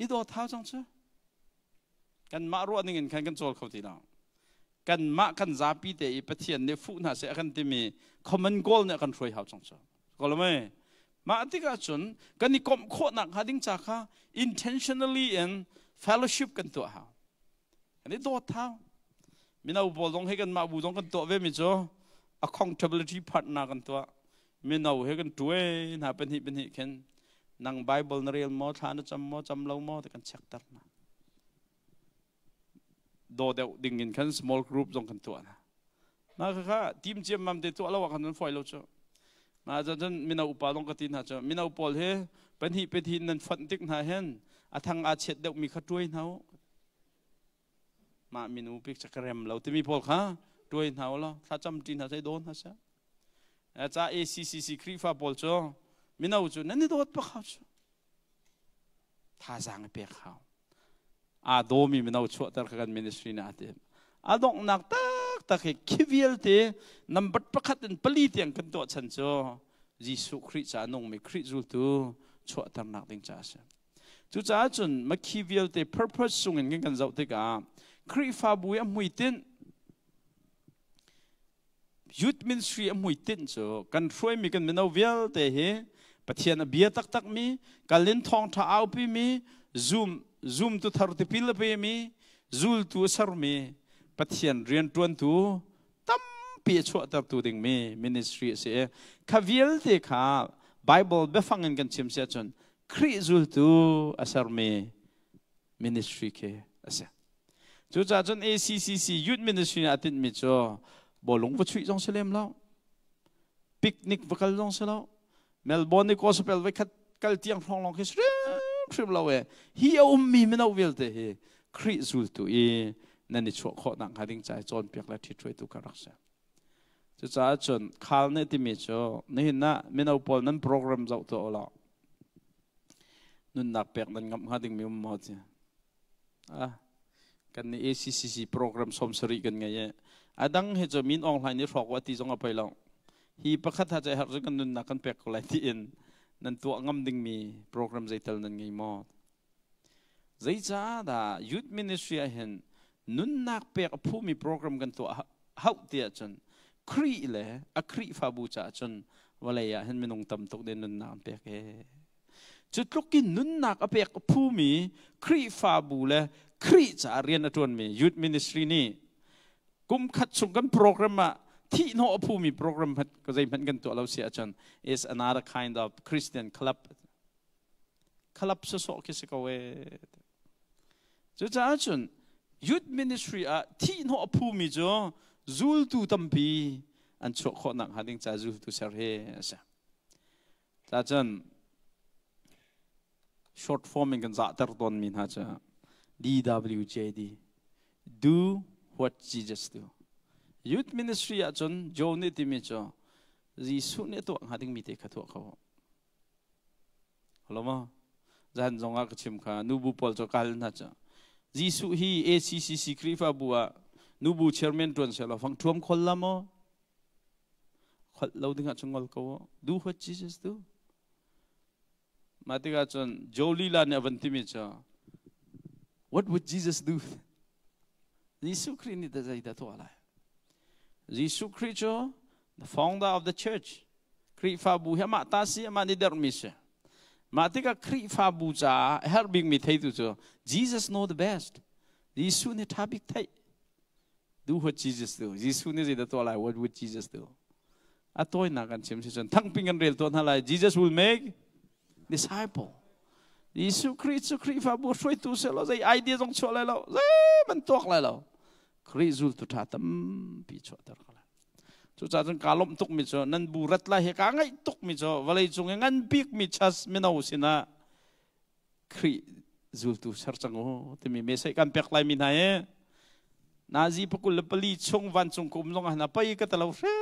i dawt hau cang cu kanmah ruah ning in khan kan cawl kho ti lo kanmah kan zapi te i Pathian nih fuh hna seh a kan timi common goal nih a kan hruai hau cang cu kolomai mah tikah cun kan i komh khawhnak hnga ding ca kha intentionally in fellowship kan tuah hau kan i dawt hau mino pawl zong hi kanmah bu zong kan tuah ve mi cu accountability partner kan tuah mino he kan tuai hna pahnih pahnih khin nang Bible na rel maw thla na cam maw cam lo maw ti kan check ter hna do deuh ding in khan small group zong kan tuah hna na kha kha team ciam mam te tuah lo ah khan nan foi lo cu na cun mino upa zong ka ti hna cu mino pawl hi pahnih pahnih nan fonh tik hna hin a thang a chiat deuh mi kha tuai hna u mah minu pik ca ka rem lo timi pawl kha tuai hna u law thlacam ṭi hna sai dawn hna seh ca ACCC Khrihfa pawl cu mino cu nan i dawt bak hau cu thazaang i pek hau aa dawmi mino chuahter kha kan ministry na ti a donghnak taktak hi khi vialte number pakhat in pali tiang kan tuah chan cu Jesuh Khrih ca nungmi Khrih zultu chuahternak ding ca a si Cucaah cun makhi vialte purpose sungin kan kan zoh tikah Khrihfabu i a hmuitinh youth ministry a hmuitinh cu kan hruaimi kan mino vialte hi Pathian a bia taktakmi kalin thawngṭha aupimi zum zumtu thar tipil a pemi zultu a sermi Pathian rianṭuantu tampi a chuahtertu dingmi ministry a si i kha vialte kha Bible biafang in kan chim si ahcun Khrih zultu a sermi ministry khi a si. Cucaah cun ACCC Youth Ministry nih a tinhmi cu bawlung va chuih zong si lem lo, picnic va kal zong si lo, Melbourne i gospel voi khat kal tiang hrawng lawng khi hrimhrim lo e. Hi a ummi mino vialte hi Khrih zultu i nan i chuah khawh nak hnga ding ca i cawnpiak le ṭhithruaitu ka rak si. Cucaah cun khal nih timi cu nihin ah mino pawl nan program zoh tuah u law nunnak pek nan ngamh hnga dingmi um maw ti. Ah, kan nih ACCC program 70 kan ngei i a dang hi cu min Aung Hlaing nih hrawk u a ti zong a poi lo. Hi pakhat ha cu herh cu kan nunnak kan pek ko lai tiin nan tuah ngam dingmi program zeital nan ngei maw? Zeicahdah youth ministry ah hin nunnak pek a phumi program kan tuah hauh ti ahcun Khrih le a Khrihfabu caah cun vawlei ah hin minung tam tuk nih nunnak an pek ee. Cu tluk in nunnak a pek a phumi Khrihfabu le Khrih caah rian a ṭuanmi youth ministry nih kum khat chung kan program ah thihhnawh a phumi program hmanh zeihmanh kan tuah lo si ahcun is another kind of Christian club khalap sawsawh khi si ko ee. Cucaah cun youth ministry ah thihhnawh a phumi cu zultu tampi an chuah khawh nak hnga ding ca zultu ser hi a si. Ca cun short form in kan zahter tawnmi hna cu DWJD do what Jesus do. Youth ministry ah cun Joe nih timi cu Jesuh nih a tuah hnga dingmi te kha tuah kho. Halo ma? Zan zong ah ka chim kha nubu pawl cu kal hna cu. Jesuh hi ACCC Khrihfabu ah nubu chairman tuan seh law fang thuam khol la maw? Khol lo ding ah cun ngol ko. Do what Jesus do. Mah tikah cun Joe lila nih a van timi cu What would Jesus do? Jesuh Khrih nih dah zeidah tuah lai? Jesuh Khrih cu the founder of the church Khrihfabu hi amah ta si amah nih derhmi si mah tikah Khrihfabu caah a herh bikmi theitu cu Jesus know the best Jesuh nih ṭha bik theih do what Jesus do Jesuh nih zeidah tuah lai what would Jesus do a tawinak kan chim si cun thangping kan rel tuah hna lai Jesus will make disciple Jesuh Khrih cu Khrihfabu hruaitu selaw zei idea zong chuah lai lo zei man tuak lai lo Khrih zultu ṭha tampi chuahter ko lai. Cucaah cun kaa lawmh tukmi cu nan bu rat lai hi kaa ngaih tukmi cu vawlei cung i ngan bikmi church mino sinah Khrih Zultu ser cang u timi message kan pek lai mi hna hi nazi pakul le pali chung vancung ka um zong ah na pai ka talo hre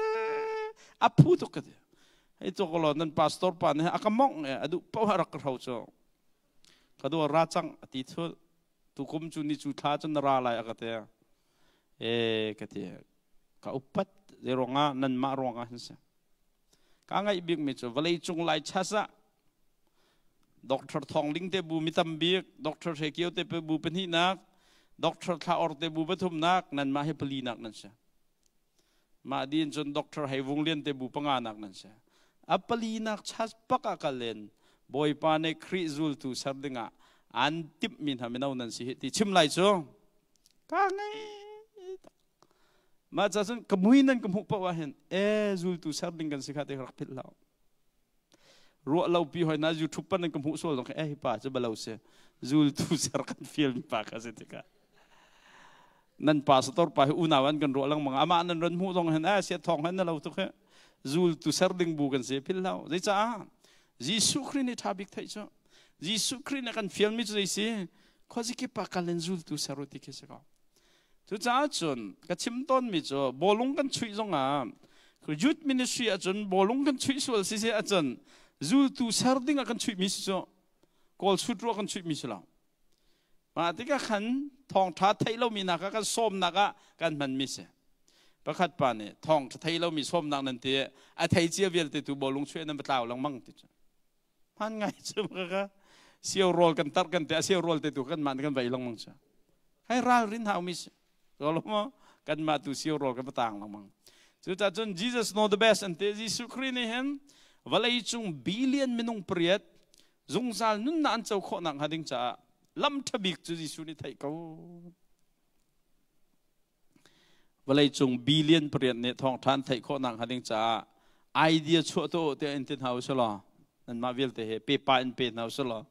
a phu tuk ka ti. Hei to ko nan pastor pa nih a ka mongh e a duh paoh a rak ka hro cu ka dua ra cang a ti thul. Tukum cu ni cu thla cun na ra lai a ka ti. E ka ti, ka upat zei ruangah nanmah ruangah hin si. Ka ngaih bik mi cu vawlei cung lai chas ah Dr. Thawng Ling te bu mi tam bik, Dr. Hre Kio te bu pahnihnak, Dr. Thla Or te bu pathumnak, nanmah hi palinak nan si. Mah din cun Dr. Hei Vung Lian te bu panganak nan si. A palinak chas pak ah kal in Bawipa nih Khrih zultu ser dingah an timhmi hna mino nan si hi ti chim lai cu ka ngei. Mah ca cun ka mui nan ka hmuh paoh ah hin e zultu ser ding kan si kha te rak philh hlah. Ruah lo pi hoi na YouTube pan nan ka hmuh sual zong e hi pa cu balo si zultu ser kan fial mi pa kha si tikah nan pastor pa hi unau an kan ruah lengmang amah nan ron hmuh zong hin e sia thong hen na lo tuk he zultu ser ding bu kan si phil hlah. Zeicaah Jesuh Khrih nih ṭha bik theih cu Jesuh Khrih nih kan fial mi cu zei si khuazikip ah kal in zultu ser u ti khi si ko. Cucaah cun ka chim tawnmi cu bawlung kan chuih zongah youth ministry ahcun bawlung kan chuih sual si si ahcun zultu ser ding ah kan chuihmi si cu kawl sut ruah kan chuihmi si lo. Mah tikah khan thawngṭha theih lomi nak ah kan sawmnak ah kan hmanmi si. Pakhat pa nih thawngṭha thei lomi sawmnak nan ti a thei cia vialte tu bawlung chuih nan va tlau lengmang ti cu. Hman ngai cu ka sio rawl kan tar kan te a sio rawl te tu kan mah kan vai lengmang cu. Hai ralrin hau mi si. Mo kan mah tu sio rawl kan tang lengmang. Cucaah cun Jesus know the best an ti. Jesuh Khrih nih hin vawlei cung billion minung pariat zungzal nunnak an co khawh nak hnga ding caah lam ṭha bik cu Jesuh nih theih ko. Vawlei cung billion pariat nih thawngṭha an theih khawh nak hnga ding caah idea chuah tuah tiah in ti hna usih law nanmah vialte he pepa in pe hna usih law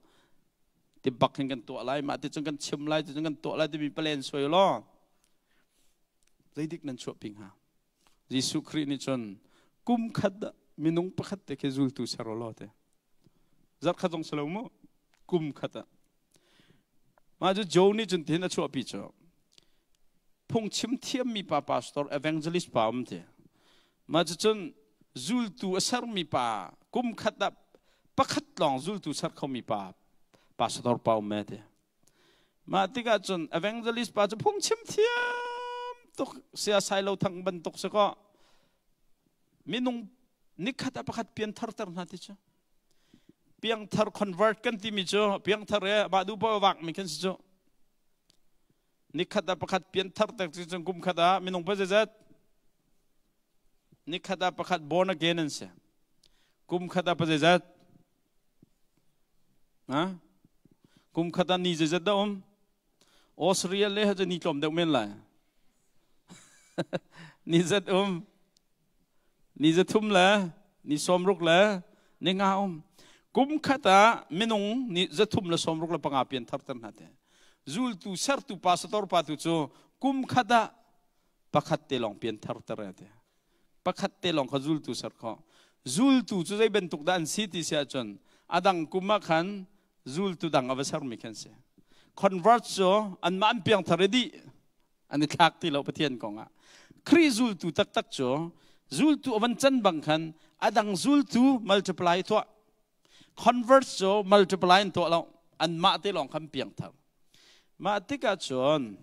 ti bak hin kan tuah lai, mah ti cun kan chim lai, ti cun kan tuah lai timi plan suai law zeidik nan chuah pi hnga? Jesuh Khrih nih cun kum khat minung pakhat te khi zultu ser law te zarh khat zong si lo mu, kum khat ah. Mah cu Joe nih cun tihin a chuahpi cu phungchim thiammi pa pastor evangelist pa um ti. Mah cu cun zultu a sermi pa kum khat ah pakhat lawng zultu ser khomi pa pastor pa um me ti. Mah tikah cun evangelist pa cu phungchim thiam tuk sia sai lo thang bantuk si kaw minung nikhat ah pakhat pian tharter hna ti cu piangthar convert kan timi cu piangthar e mah duh paoh vak mi kan si cu nikhat ah pakhat pianthar tak cu cun kum khat ah minung pa zeizat nikhat ah pakhat born again an si kum khat ah pa zeizat ha kum khat ah ni zeizat dah um Australia le ha ni tlawm deuh men lai ni zat um ni zathum le ni sawmruk le ni nga um. Kum khat ah minung ni 365 pian thar ter hna te zultu sertu pastor pa tu cu kum khat ah pakhat te lawng pian thar ter te pakhat te lawng kha zultu ser kho. Zultu cu zei bantuk dah an si ti si ahcun adang kum ah khan zultu dang a va sermi khan si. Convert cu anmah an piang thar i dih an i thlak ti lo Pathian kong ah. Khrih zultu taktak cu zultu a van can bang khan adang zultu multiply tuah. Convert cu multiply in tuah lo, anmah te lawng khan piang thar. Mah tikah cun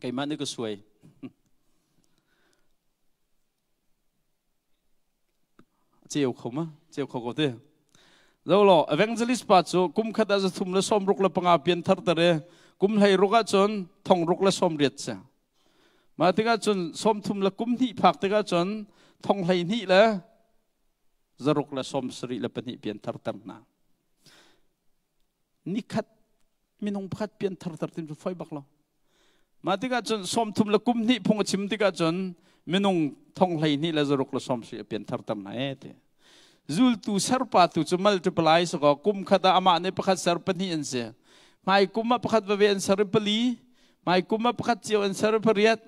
keimah nih ka suai. Ceu kho ma? Ceu kho ko te. Zo lo evangelist pa cu kum khat ah 365 pian thar tere kum hlei ruk ah cun thong ruk le sawm riat si. Mah tikah cun sawm thum le kum hnih phak tikah cun thong hlei hnih le zaruk le sawm sarih le pahnih pian thar ter hna. Nikhat minung pakhat pian thar ter tim cu foi bak lo. Mah tikah cun sawm thum le kum hnih phung a chim tikah cun minung thong hlei hnih le zaruk le sawm sarih a pian thar ter hna e ti. Zultu serpa tu cu multiply so ko kum khat ah amah nih pakhat ser pahnih an si. Hmai kum ah pakhat vave an ser i pali, hmai kum ah pakhat cio an ser i pariat.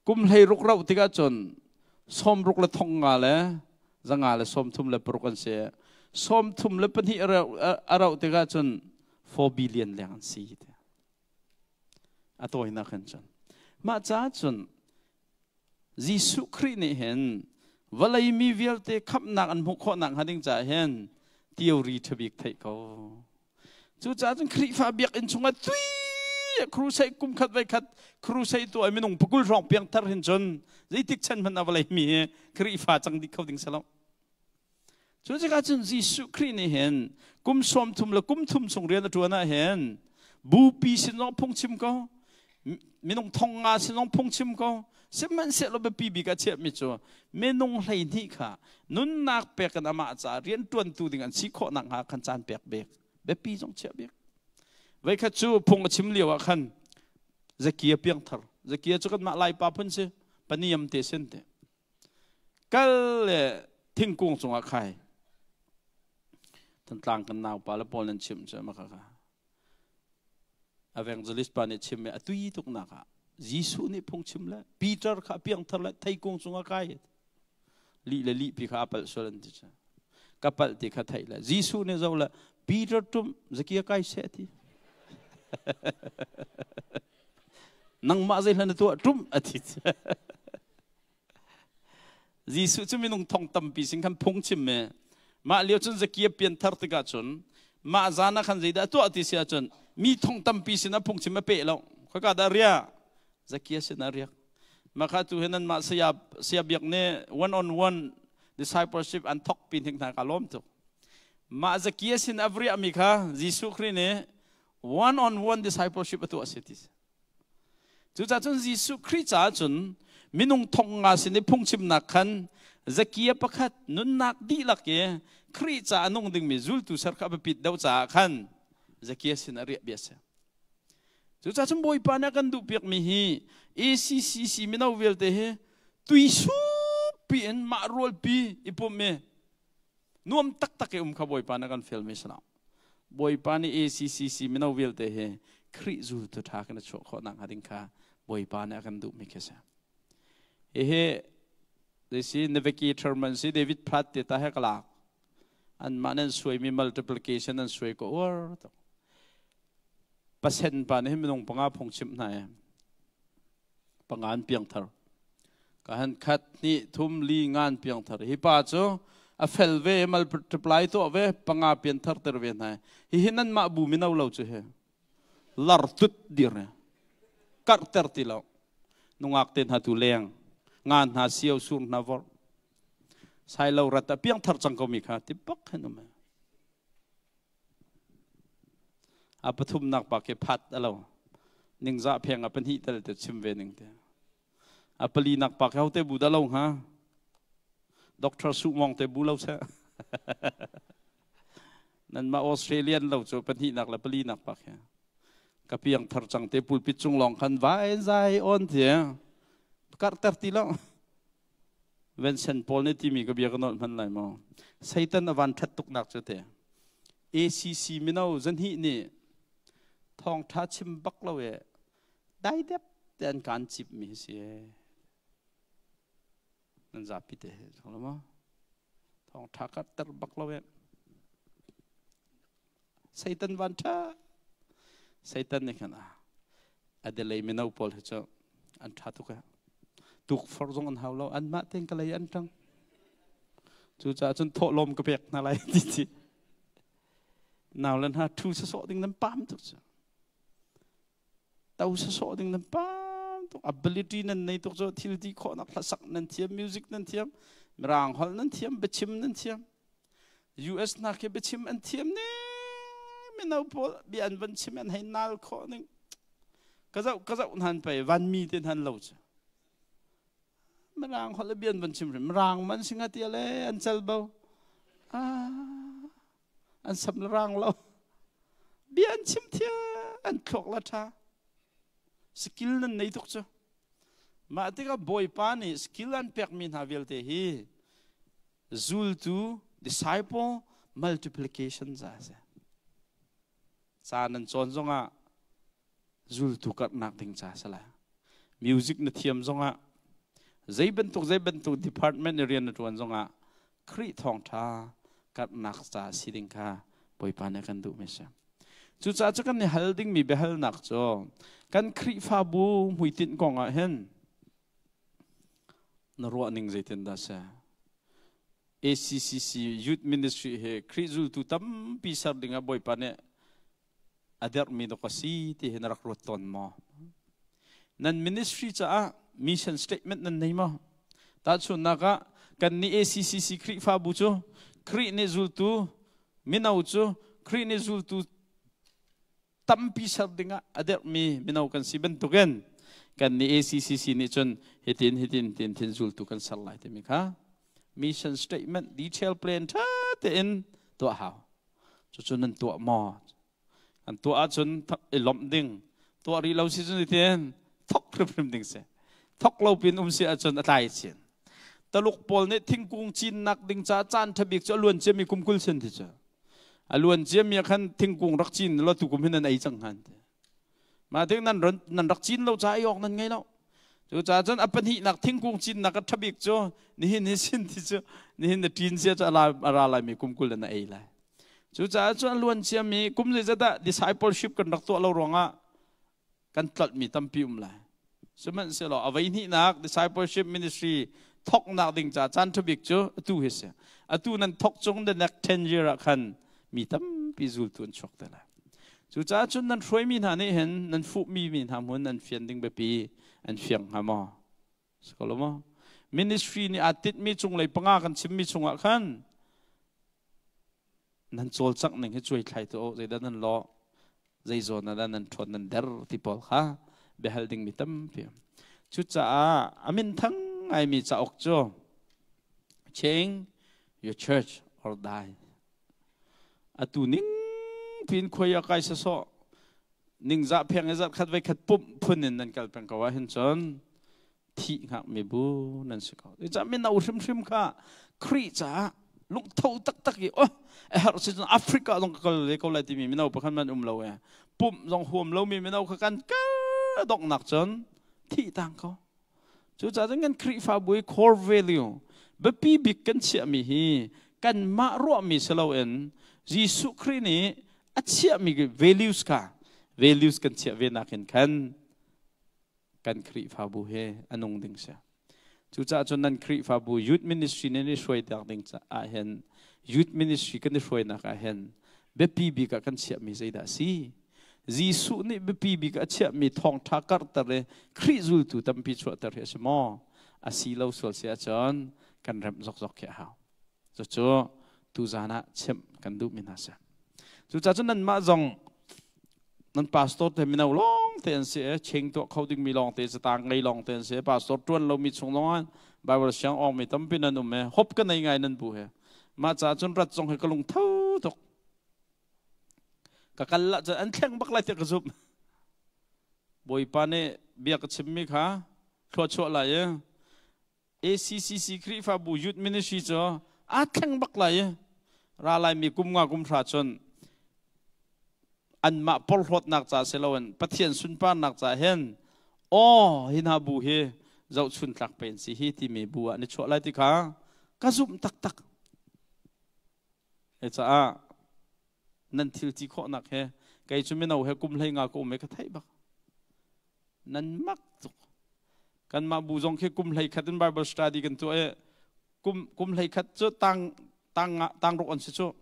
Kum hlei ruk rauh tikah cun sawm ruk le thong nga le zanga le sawm thum le paruk an si. Sawm thum le pahnih a rauh tikah cun 4 billion leng an si te. A tawinak hin cun. Mah caah cun Jesuh Khrih nih hin vawlei mi vialte khamhnak an hmuh khawhnak hnga ding caah hin theory ṭhabik theih ko. Cucaah cun Khrihfa biakinn chungah tui crusade kum khat voi khat crusade tuah i minung pakul hrawng piangthar hin cun zeitik chan hmanh ah vawlei mi hi Khrihfa cang dih kho ding si lo. Cu tikah cun Jesuh Khrih nih hin kum 30 le kum thum chung rian a ṭuan ah hin bupi sin zong phungchim ko, minung thong nga sin zong phungchim ko, sihmanhsehlaw biapi bik a chiahmi cu minung 12 kha nunnak pek in amah caah rianṭuantu ding an si khawh nakhnga khan caan pek bik, biapi zong chiah bik. Voikhat cu phung a chim lio ah khan Zakia piangthar, Zakia cu kanmah Laipa phun si, paniam te sin te. Kal le thingkung cungah khai. Thantlang kan naupa le pawl nan chimh cu maka ka. Evangelist pa nih chim i a tui tuk nak ah Jesuh nih phung chim le Peter kha piangthar le theikung cungah kai. Lih le lih pi kha a palh sual an ti cu. Ka palh ti kha theih le Jesuh nih zo le Peter tum zakia kai seh ti. Nangmah zei hlan na tuah tum a ti. Jesuh cu minung thong tampi sin khan phung chim me. Mah lio cun Zakia pianthar tikah cun mah zan ah khan zeidah a tuah ti si ahcun mi thong tampi sin ah phungchim a peh lo. Khoika dah riah? Zakia sin ah riak. Mah kha tu hi nan mah saya saya biak nih one on one discipleship an thok pi hnik hna ka lawm tuk. Mah Zakia sin a riah mi kha Jesuh Khrih nih one on one discipleship a tuah si ti. Cucaah cun Jesuh Khrih caah cun minung thong nga sin i phungchimnak khan Zakia pakhat nunnak dihlak i Khrih caah a nung dingmi zultu ser kha a biapit deuh caah khan Zakia sin a riah bia a si. Cucaah cun Bawipa nih a kan duhpiakmi hi ACCC mino vialte hi tuisupi in mah rualpi i pumh i nuam taktak i um kha Bawipa nih a kan fialmi si lo. Bawipa nih ACCC mino vialte hi Khrih zultu ṭha kan i chuah khawh nakhnga ding kha Bawipa nih a kan duhmi khi a si. Hihi si navigator man si David Platt te ta he ka lak. Anmah nan suaimi multiplication an suai ko uar tuk. Pasen pa nih minung panga phung chimh hna i panga an piangthar. Ka han khat hnih thum li ngan piangthar. Hi pa cu a fel ve multiply tuah ve panga pianthar ter ve hna. Hi hi nan mah bu mino lo cu he. Lar tut dir ne. Karh ter ti lo. Nungak te hna tu leng. Ngan hna sio sur hna vor. Sai lo rat a piangthar cang ko mi kha ti bak hen um. A pathumnak pa ke phat a lo. Ningzah pheng a pahnih tel te chim ve ning te. A palinak pa ke hote bu dah lo hnga? Doctor Su Mong te bu lo seh. Nanmah Australian lo cu pahnihnak le palinak pa khe. Ka piang thar cang te pulpit cung lawng khan vai zai on ti. Karh ter ti lo. Vincent Paul nih timi ka bia ka nolh hman lai maw? Satan a van ṭhat tuknak cu te. ACC mino zanhih nih thawngṭha chim bak lo e daidep te an kaan cip mi hi si e. Nan zapi te he lo maw? Thawngṭha ka ter bak lo e. Satan van ṭha. Satan nih khan Adelaide mino pawl hi cu an ṭha tuk e. Tukforh zong an hau lo. Anmah tein ka lei an ṭang. Cucaah cun thawhlawm ka pek hna lai ti ti. Nau le hna ṭhu sawsawh ding nan pam tuk cu. To sawsawh ding nan pam tuk. Ability nan nei tuk cu thil ti khawhnak hlasak nan thiam, music nan thiam, mirang holh nan thiam, biachim nan thiam. US hna khi biachim an thiam ne mino pawl bia an van chim an hei nal khawh ning ka zoh ka zoh hnan pei van mi te hnan lo cu mirang holh bia an van chim hrim mirang man singa tia le an cel bo an sam le rang lo bia an chim thia an thluak la tha skill nan nei tuk cu mah tikah bawipa nih skill an pekmi hna vialte hi Zultu disciple multiplication za a si. Ca nan cawn zongah zultu karhnak ding ca si lai. Music na thiam zongah zei bantuk zei bantuk department i rian na ṭuan zongah Khrih thawngṭha karhnak ca si ding kha Bawipa nih a kan duhmi a si. Cucaah cu kan i hal dingmi biahalnak cu kan Khrihfabu hmuitinh kong ah hin na ruah ning zeitin dah si? ACCC Youth Ministry he Khrih zultu tampi ser dingah Bawipa nih a derhmi dawk a si ti hi na rak ruat tawn maw? Nan ministry caah mission statement nan nei maw? Tahchunhnak ah kan nih ACCC Khrihfabu cu Khrih nih zultu mino cu Khrih nih zultu tampi ser dingah a derhmi mino kan si bantukin kan nih ACCC nih cun hitin hitin tin thin zultu kan ser lai timi kha mission statement detail plan ṭha tein tuah hau. Cucu nan tuah maw? An tuah ahcun i lawmh ding. Tuah rih lo si cun tin thok hrimhrim ding si. Thok lo pin um si ahcun a tlai chin. Taluk pawl nih thingkung cinnak ding caah caan ṭha bik cu a luan ciami kum 20 sin ti cu. A luan ciami ah khan thingkung rak cin law tu kum hin nan ei cang han ti. Mah ting nan ron nan rak cin lo caah ei awk nan ngei lo. Cucaah cun a pahnihnak thingkung cinnak a ṭha bik cu nihin hi sin ti cu nihin na ṭin sia cu a ra laimi kum 20 na ei lai. Cucaah cun a luan ciami kum zeizat ah discipleship kan rak tuah lo ruangah kan tlolhmi tampi um lai. Sihmanhsehlaw a voi hnihnak discipleship ministry thoknak ding ca caan ṭha bik cu atu hi si. Atu nan thok chung the next 10 year ah khan mi tampi zultu an chuak te lai. Cucaah cun nan hruaimi hna nih hin nan fuhmi mi hna hmun nan fian ding biapi an fiang hnga maw? Si ko lo maw? Ministry nih aa tinhmi cunglei panga kan chimmi chungah khan nan cawlcangh ning hi cuai thlai tu zeidah nan lawh zei zawn ah dah nan ṭhawn nan der ti pawl kha biahal dingmi tampi. Cucaah a minthang ngaimi cauk cu Change Your Church or Die. Atu ning pin khuai a kai sasawh ningzah pheng i zarh khat voi khat pumh phun in nan kal peng ko ahhin cun thih hngakmi bu nan si ko. Cucaah mino hrimhrim kha Khrih caah lungtho taktak i oh a herh si cun Africa zong ka kal ve ko lai timi mino pakhat man um lo e. Pumh zong huam lomi mino kha kan kal donghnak cun thih tang ko. Cucaah cun kan Khrihfabu i core value biapi bik kan chiahmi hi kanmah ruahmi si loin Jesuh Khrih nih a chiahmi values kha values kan chiah ve nakin khan kan Khrihfabu he a nung ding si. Cucaah cun nan Khrihfabu youth ministry nan i hruai ding caah hin youth ministry kan i hruainak ah hin biapi bik ah kan chiahmi zeidah a si? Jesuh nih biapi bik a chiahmi thawngṭha karhter i Khrih zultu tampi chuahter hi a si maw? A si lo sual si ahcun kan remh zokzok khi a hau. Cucu tuzaan ah chimh kan duhmi hna si. Cucaah cun nanmah zong nan pastor te mino lawng te an si e cheng tuah kho dingmi lawng te catang ngei lawng te an si pastor tuan lomi chung zong ah Bible siang awng mi tampi nan um e hop ka nei ngai nan bu he mah caah cun rat zong he ka lung tho tuk ka kal la cun an thleng bak lai tiah ka zumh Bawipa nih bia ka chimmi kha thluachuah lai e ACCC Khrihfabu Youth Ministry cu aa thleng bak lai i ra laimi kum nga kum hra cun anmah porhlawtnak ca si loin Pathian sunparnak ca hin aw hi hna bu hi zohchun tlak pen si hi timi bu ah ni chuah lai ti kha ka zumh taktak. He caah nan thil ti khawhnak he kei cu mino he kum hlei nga ka um i ka theih bak. Nan mak tuk. Kanmah bu zong khi kum 11 in Bible study kan tuah i kum 11 cu tang tang tang ruk an si cu.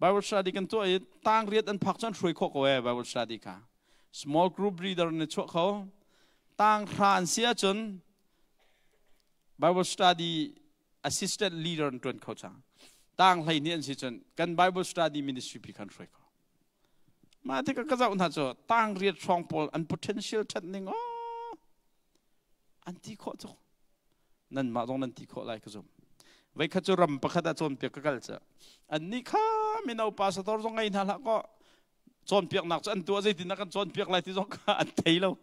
Bible study kan tuah i tang riat an phak cu an hruai khawh ko e Bible study kha. Small group reader na chuah kho. Tang hra an si ahcun Bible study assistant leader an tuan kho cang. Tang 12 an si cun kan Bible study ministry pi khan hruai kho. Mah tikah ka zoh hna cu tang riat hrawng pawl an potential ṭhat ning aw an ti khawh tuk. Nanmah zong nan ti khawh lai ka zum. Voikhat cu ram pakhat ah cawnpiak ka kal ca. Annih kha mino pastor zong ngei hna hlah kaw cawnpiaknak cu an tuah zeitin dah kan cawnpiak lai ti zong kha an thei lo.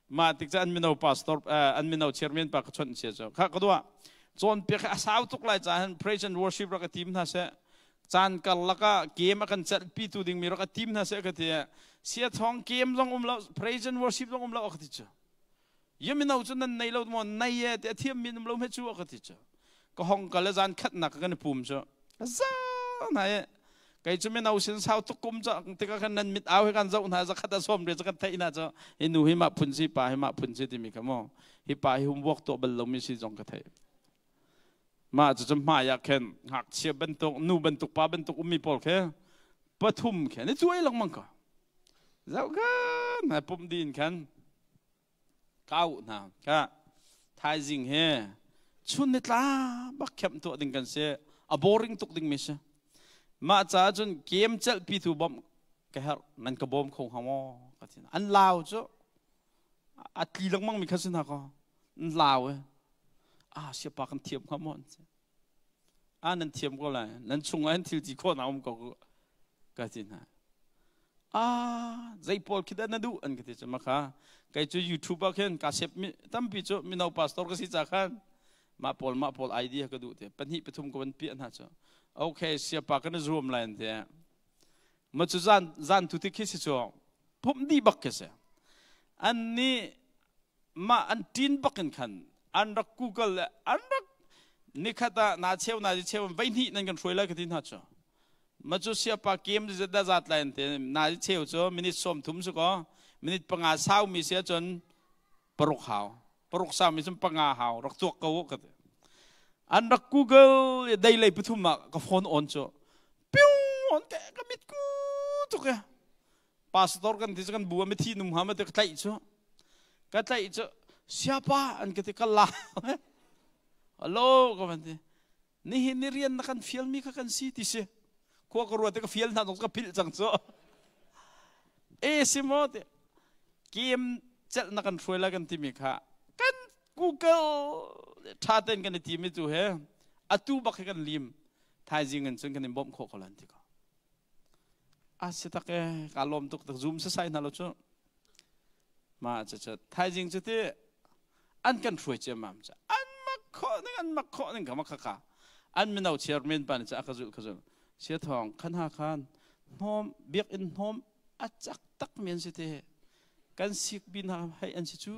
Mah tik cu an mino pastor an mino chairman pa ka chawnh sia cu kha ka duah cawnpiak hi a sau tuk lai caah praise and worship rak ka tim hna seh caan karlak ah game a kan celhpi tu dingmi rak ka tim hna seh ka ti sia thawng game zong um lo praise and worship zong um lo ka ti cu yamino cu nan nei lo maw nei e ti a thiam mi um lo he cu ka ti cu ka hong kal zan khatnak kan i pum cu za na e. Kei cu mino sin sau tuk kum ca tikah khan nan mit au he kan zoh hna zakhat a sawm re kan theih hna cu hi nu hi mah phun si pa hi mah phun si timi kha mu hi pa hi homework tuah bal lomi si zong ka theih. Mah cu hmai ah khin ngakchia bantuk nu bantuk pa bantuk ummi pawl khi pathum khi ni cuai lengmang ko. Zoh kan na pum din khan kau hna ka thaizing he chun ni tla bak khem tuah ding kan si a boring tuk ding mi si mah caah cun game celh pi tu bawmh ka herh nan ka bawm kho hnga maw ka ti an lau cu a tli lengmang mi kha si hna ko an lau e a siapa kan thiam hnga maw an si a nan thiam ko lai nan chungah hin thil ti khawh na um ko ka ti hna a zei pawl khi dah na duh an ka ti cu makha kei cu YouTube ah khin ka sep mi tampi cu mino pastor ka si ca khan mah pawl mah pawl idea ka duh te pahnih pathum ka van piah hna cu okay siapa kan zuam lai an ti ma cu zan zan tu ti khi si cu phum di bak khi si an nih mah an tin bak in khan an rak google le an rak nikhat ah na cheu na cheu vai hnih nan kan hruai lai ka ti hna cu Ma cu siapa kem zat dah zat lai te na cheu cu minute 30 su ko minute 5 sau mi sia cun paruk hau paruk sau mi cun panga hau rak tuak ko ka ti an rak google dei lei pathum ah ka phone on cu piu on ke ka mit ku tuk e pastor kan ti cu kan bu mi thi num ha ma te ka tlaih cu ka tlaih cu siapa an ka ti ka la hello ka van ti nihin ni rian na kan fialmi kha kan si ti si khua ka ruat ka fial hna zong ka philh cang cu e si maw ti kem celh na kan hruai lai kan timi kha kan google tha ten kan i timi tu he atu bak he kan lim thaizing in cun kan in bawmh khawh ko lan ti ko a si tak e ka lawm tuk tak zoom sasai hna lo cu Ma cu cu thaizing cu ti an kan hruai ciammam cu an mak khawh ning an mak khawh ning kha mak kha an mino chairman pa nih cu a ka zulh ka zulh sia thawng khan ha khan hnawm biakinn hnawm a cak tak mi an si te kan sik bin ha hei an si cu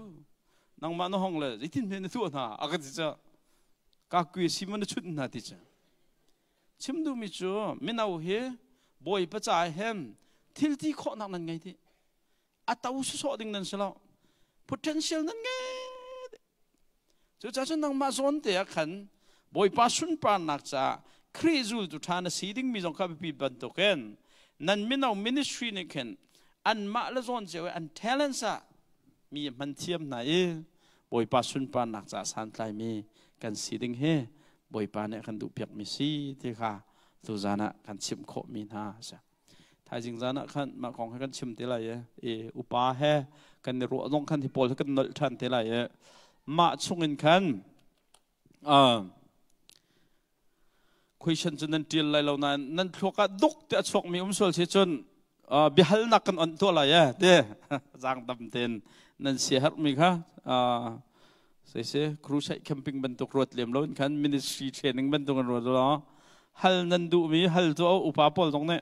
nangmah na hong le zeitin hme na tuah hna a ka ti cu ka kui si man na chut hna ti cu chim duhmi cu mino hi bawipa ca hen thil ti khawhnak nan ngei ti a to sawsawh ding nan si lo potential nan ngei cucaah cun nangmah zawn te ah khan bawipa sunparnak caah Khrih zultu ṭha na si dingmi zong kha biapi bantukin nan mino ministry nih khin anmah le zawn cio i an talents ah mi hman thiam hna i bawipa sunparnak caah santlaimi kan si ding hi bawipa nih a kan duhpiakmi si ti kha tuzan ah kan chimh khawhmi hna a si. Thaizing zan ah khan mah kong he kan chim te lai i upa he kan i ruah zong khan hi pawl he kan nolh ṭhan te lai i mah chungin khan question cu nan ṭial lai lo nain nan thluak ah duk te a chuakmi um sual si cun biahalnak kan on tuah lai e te zaangdam tein nan siaherhmi kha Seise crusade camping bantuk ruat lem lo in khan ministry training bantuk an ruat lo hal nan duhmi hal tu upa pawl zong nih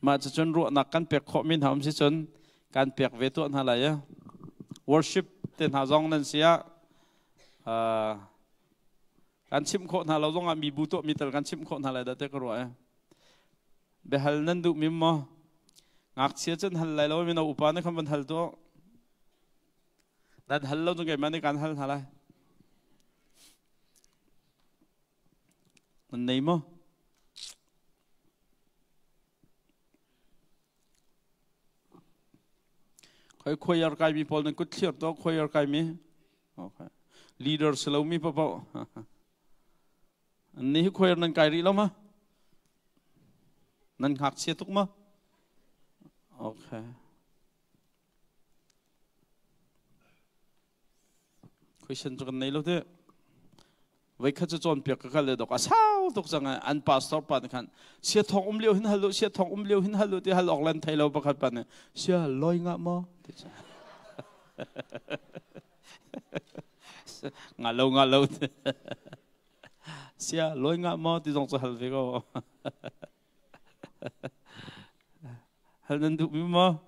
mah cucun ruahnak kan pek khawh mi hna um si cun kan pek ve tuah hna lai worship te hna zong nan sia kan chimh khawh hna lo zong ah mi bu tuah mi tal kan chimh khawh hna lai dah te ka ruah e biahal nan duh mi maw ngakchia cun hal lai lo mino upa nih khan van hal tuah Nan hal lo cu keimah nih kaan hal hna lai. Nan nei maw? Khoi choir kai mi pawl nan kut thlir to choir kai mi. Okay. Leader si lo mi papo. An ni hi choir nan kai rih lo ma? Nan ngakchia tuk ma? Okay. Question cu kan nei lo ti. Voikhat cu cawnpiak ka kal le dok a sau tuk cang an pastor pa nih khan sia thong um lio hin hal u sia thong um lio hin hal u ti hal awk lan thei lo pakhat pa nih sia loi nga maw ti nga lo nga lo sia loi nga maw ti zong cu hal ve ko Hal nan duh mi maw?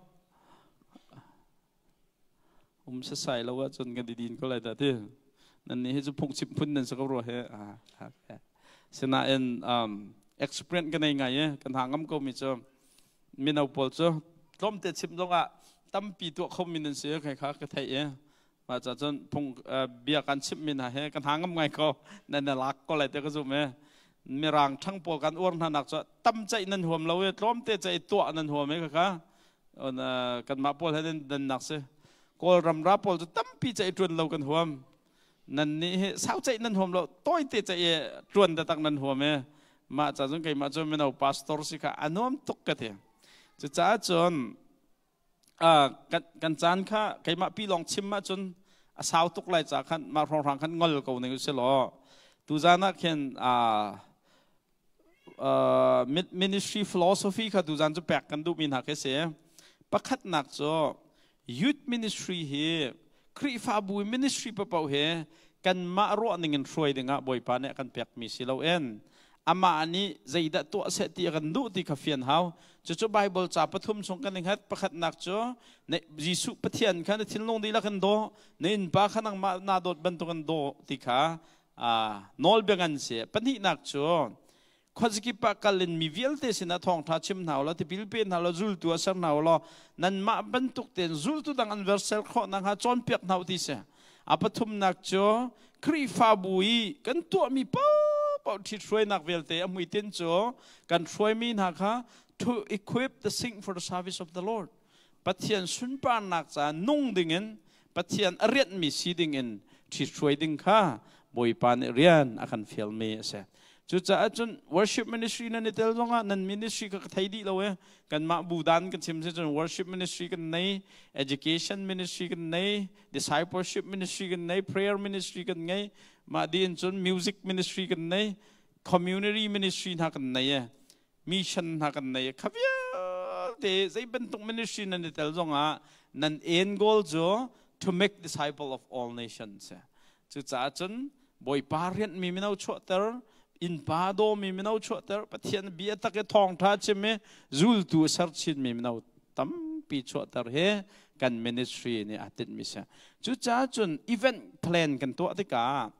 Um sasai lo ahcun kan i din ko lai dah ti. Nan nih hi cu phungchim phun nan si ko rua he. Sinain um, Experience ka nei ngai e. Kan ha ngam ko mi cu mino pawl cu tlawmte chim zongah tampi tuah kho mi nan si kai kha ka theih e. Mah ca cun phung bia kan chimh mi hna he kan ha ngam ngai ko. Nan na lak ko lai te ka zum e. Mirang ṭhang pawl kan uar hna nak cu tam ceih nan huam lo e, tlawmte ceih tuah nan huam e kha. Kanmah pawl he dan nak si. Kawlram ra pawl cu tampi ceih ṭuan lo kan huam. Nan nih hi sau ceih nan huam lo, tawite ceih ṭuan taktak nan huam e. Mah ca cun keimah cu mino pastor si kha a nuam tuk ka ti. Cucaah cun kan caan kha keimah pi lawng chim ahcun a sau tuk lai ca khan mah hrawnghrang khan ngol ko ning usih law, tuzan ah khin ministry philosophy kha tuzan cu pek kan duhmi hna khi si. Pakhatnak cu youth ministry hi, Khrihfabu ministry paoh hi kanmah ruah ning in hruai dingah Bawipa nih a kan pekmi si loin amah nih zeidah tuah seh ti a kan duh ti kha fian hau. Cucu Bible ca pathum chung kan i hngat. Pakhatnak cu Jesuh Pathian kha na thinlung dihlak in daw, na innpa kha nangmah naa dawt bantuk in daw ti kha nawlbia ngan si. Pahnihnak cu khuazakip ah kal in mi vialte sinah thawngṭha chim hna ulaw, tipil pe hna ulaw, zultu ah ser hna ulaw, nanmah bantuk tein zultu dang an versel khawh nakhnga cawnpiak hna u ti si. A pathumnak cu Khrihfabu i kan tuahmi paohpaoh, ṭhithruainak vialte a hmuitinh cu kan hruaimi hna kha to equip the saint for the service of the Lord. Pathian sunparnak ca nung dingin, Pathian a rianhmi si dingin ṭhithruai ding kha Bawipa nih rian a kan fialmi a si. Cucaah cun worship ministry nan i tel zongah, nan ministry kha ka thei dih lo e. Kanmah bu dan kan chim si cun worship ministry kan nei, education ministry kan nei, discipleship ministry kan nei, prayer ministry kan ngei, mah din cun music ministry kan nei, community ministry hna kan nei e, mission hna kan nei e. Kha vialte zei bantuk ministry nan i tel zongah nan end goal cu to make disciple of all nations. Cucaah cun Bawipa rianhmi mino chuahter, innpa dawmi mino chuahter, Pathian bia tak i thawngṭha chim i zultu a ser chinmi mino tampi chuahter hi kan ministry nih aa tinhmi si. Cucaah cun event plan kan tuah tikah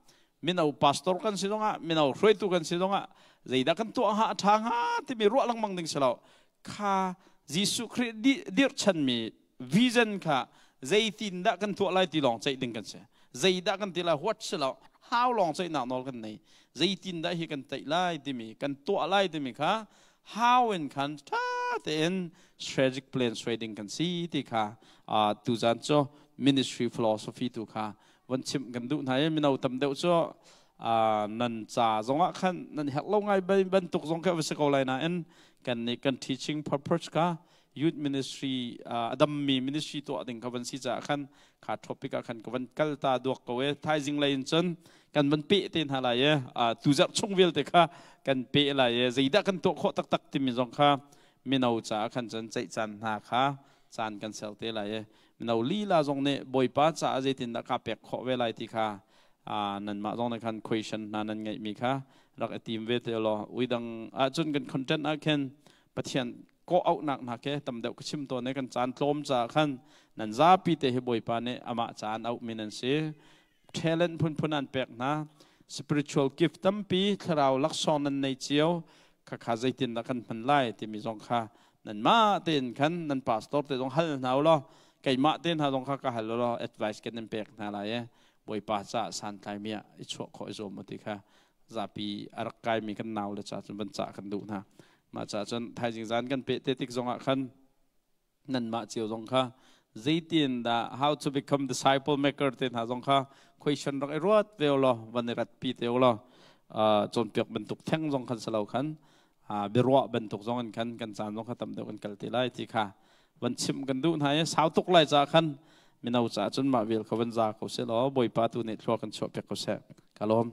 mino pastor kan si zongah, mino hruaitu kan si zongah, zeidah kan tuah hnga, a ṭha hnga timi ruah lengmang ding si lo. Kha Jesuh Khrih dirhchanmi vision kha zeitindah kan tuah lai ti lawng ceih ding kan si. Zeidah kan ti lai, what si lo, how lawng ceihnak nawl kan nei. Zeitindah hi kan teih lai timi, kan tuah lai timi kha how in khan ṭha tein strategic plan suai ding kan si ti kha tuzan cu ministry philosophy tu kha von chimh kan duh hna i mino tam deuh cu nan ca zongah khan nan herh lo ngai bantuk zong kha va si ko lai nain kan nih kan teaching purpose kha youth ministry, a dammi ministry tuah ding kha van si caah khan kha topic ah khan ka van kal ta duak ko e. Thaizing lei in cun kan van pe te hna lai e. Tuzarh chung vialte kha kan pe lai e. Zeidah kan tuah khawh taktak timi zong kha mino caah khan cun ceih caan hna kha caan kan ser te lai e. Mino lila zong nih Bawipa caah zeitindah ka pek khawh ve lai ti kha nanmah zong nih khan question hna nan ngeihmi kha rak i tim ve te law, uidang ahcun kan content ah khin Pathian kawh auhnak hna ke tam deuh ka chim tawn i kan caan tlawm caah khan nan zapi te hi Bawipa nih amah caan auhmi nan si. Talent phunphun an pek hna, spiritual gift tampi, thlarau laksawng nan nei cio. Khakha zeitindah kan hman lai timi zong kha nanmah tein khan nan pastor te zong hal hna u law, keimah te hna zong kha ka hal law, advice kan in pek hna lai e. Bawipa caah santlaimi ah i chuah khawh i zuam u ti kha zapi a rak kaimi kan nau le ca cun van cah kan duh hna. Mah caah cun thaizing zan kan peh te tik zongah khan nanmah cio zong kha zeitin dah how to become disciple maker te hna zong kha question rak i ruat ve law, van i rat pi te law, cawnpiak bantuk theng zong khan salo khan biaruah bantuk zong in khan kan caan zong kha tam deuh kan kal te lai ti kha van chimh kan duh hna i sau tuk lai caah khan mino caah cun mah vial kha van za ko seh law, Bawipa tu nih thlua kan chuah piak ko seh. Ka lawm.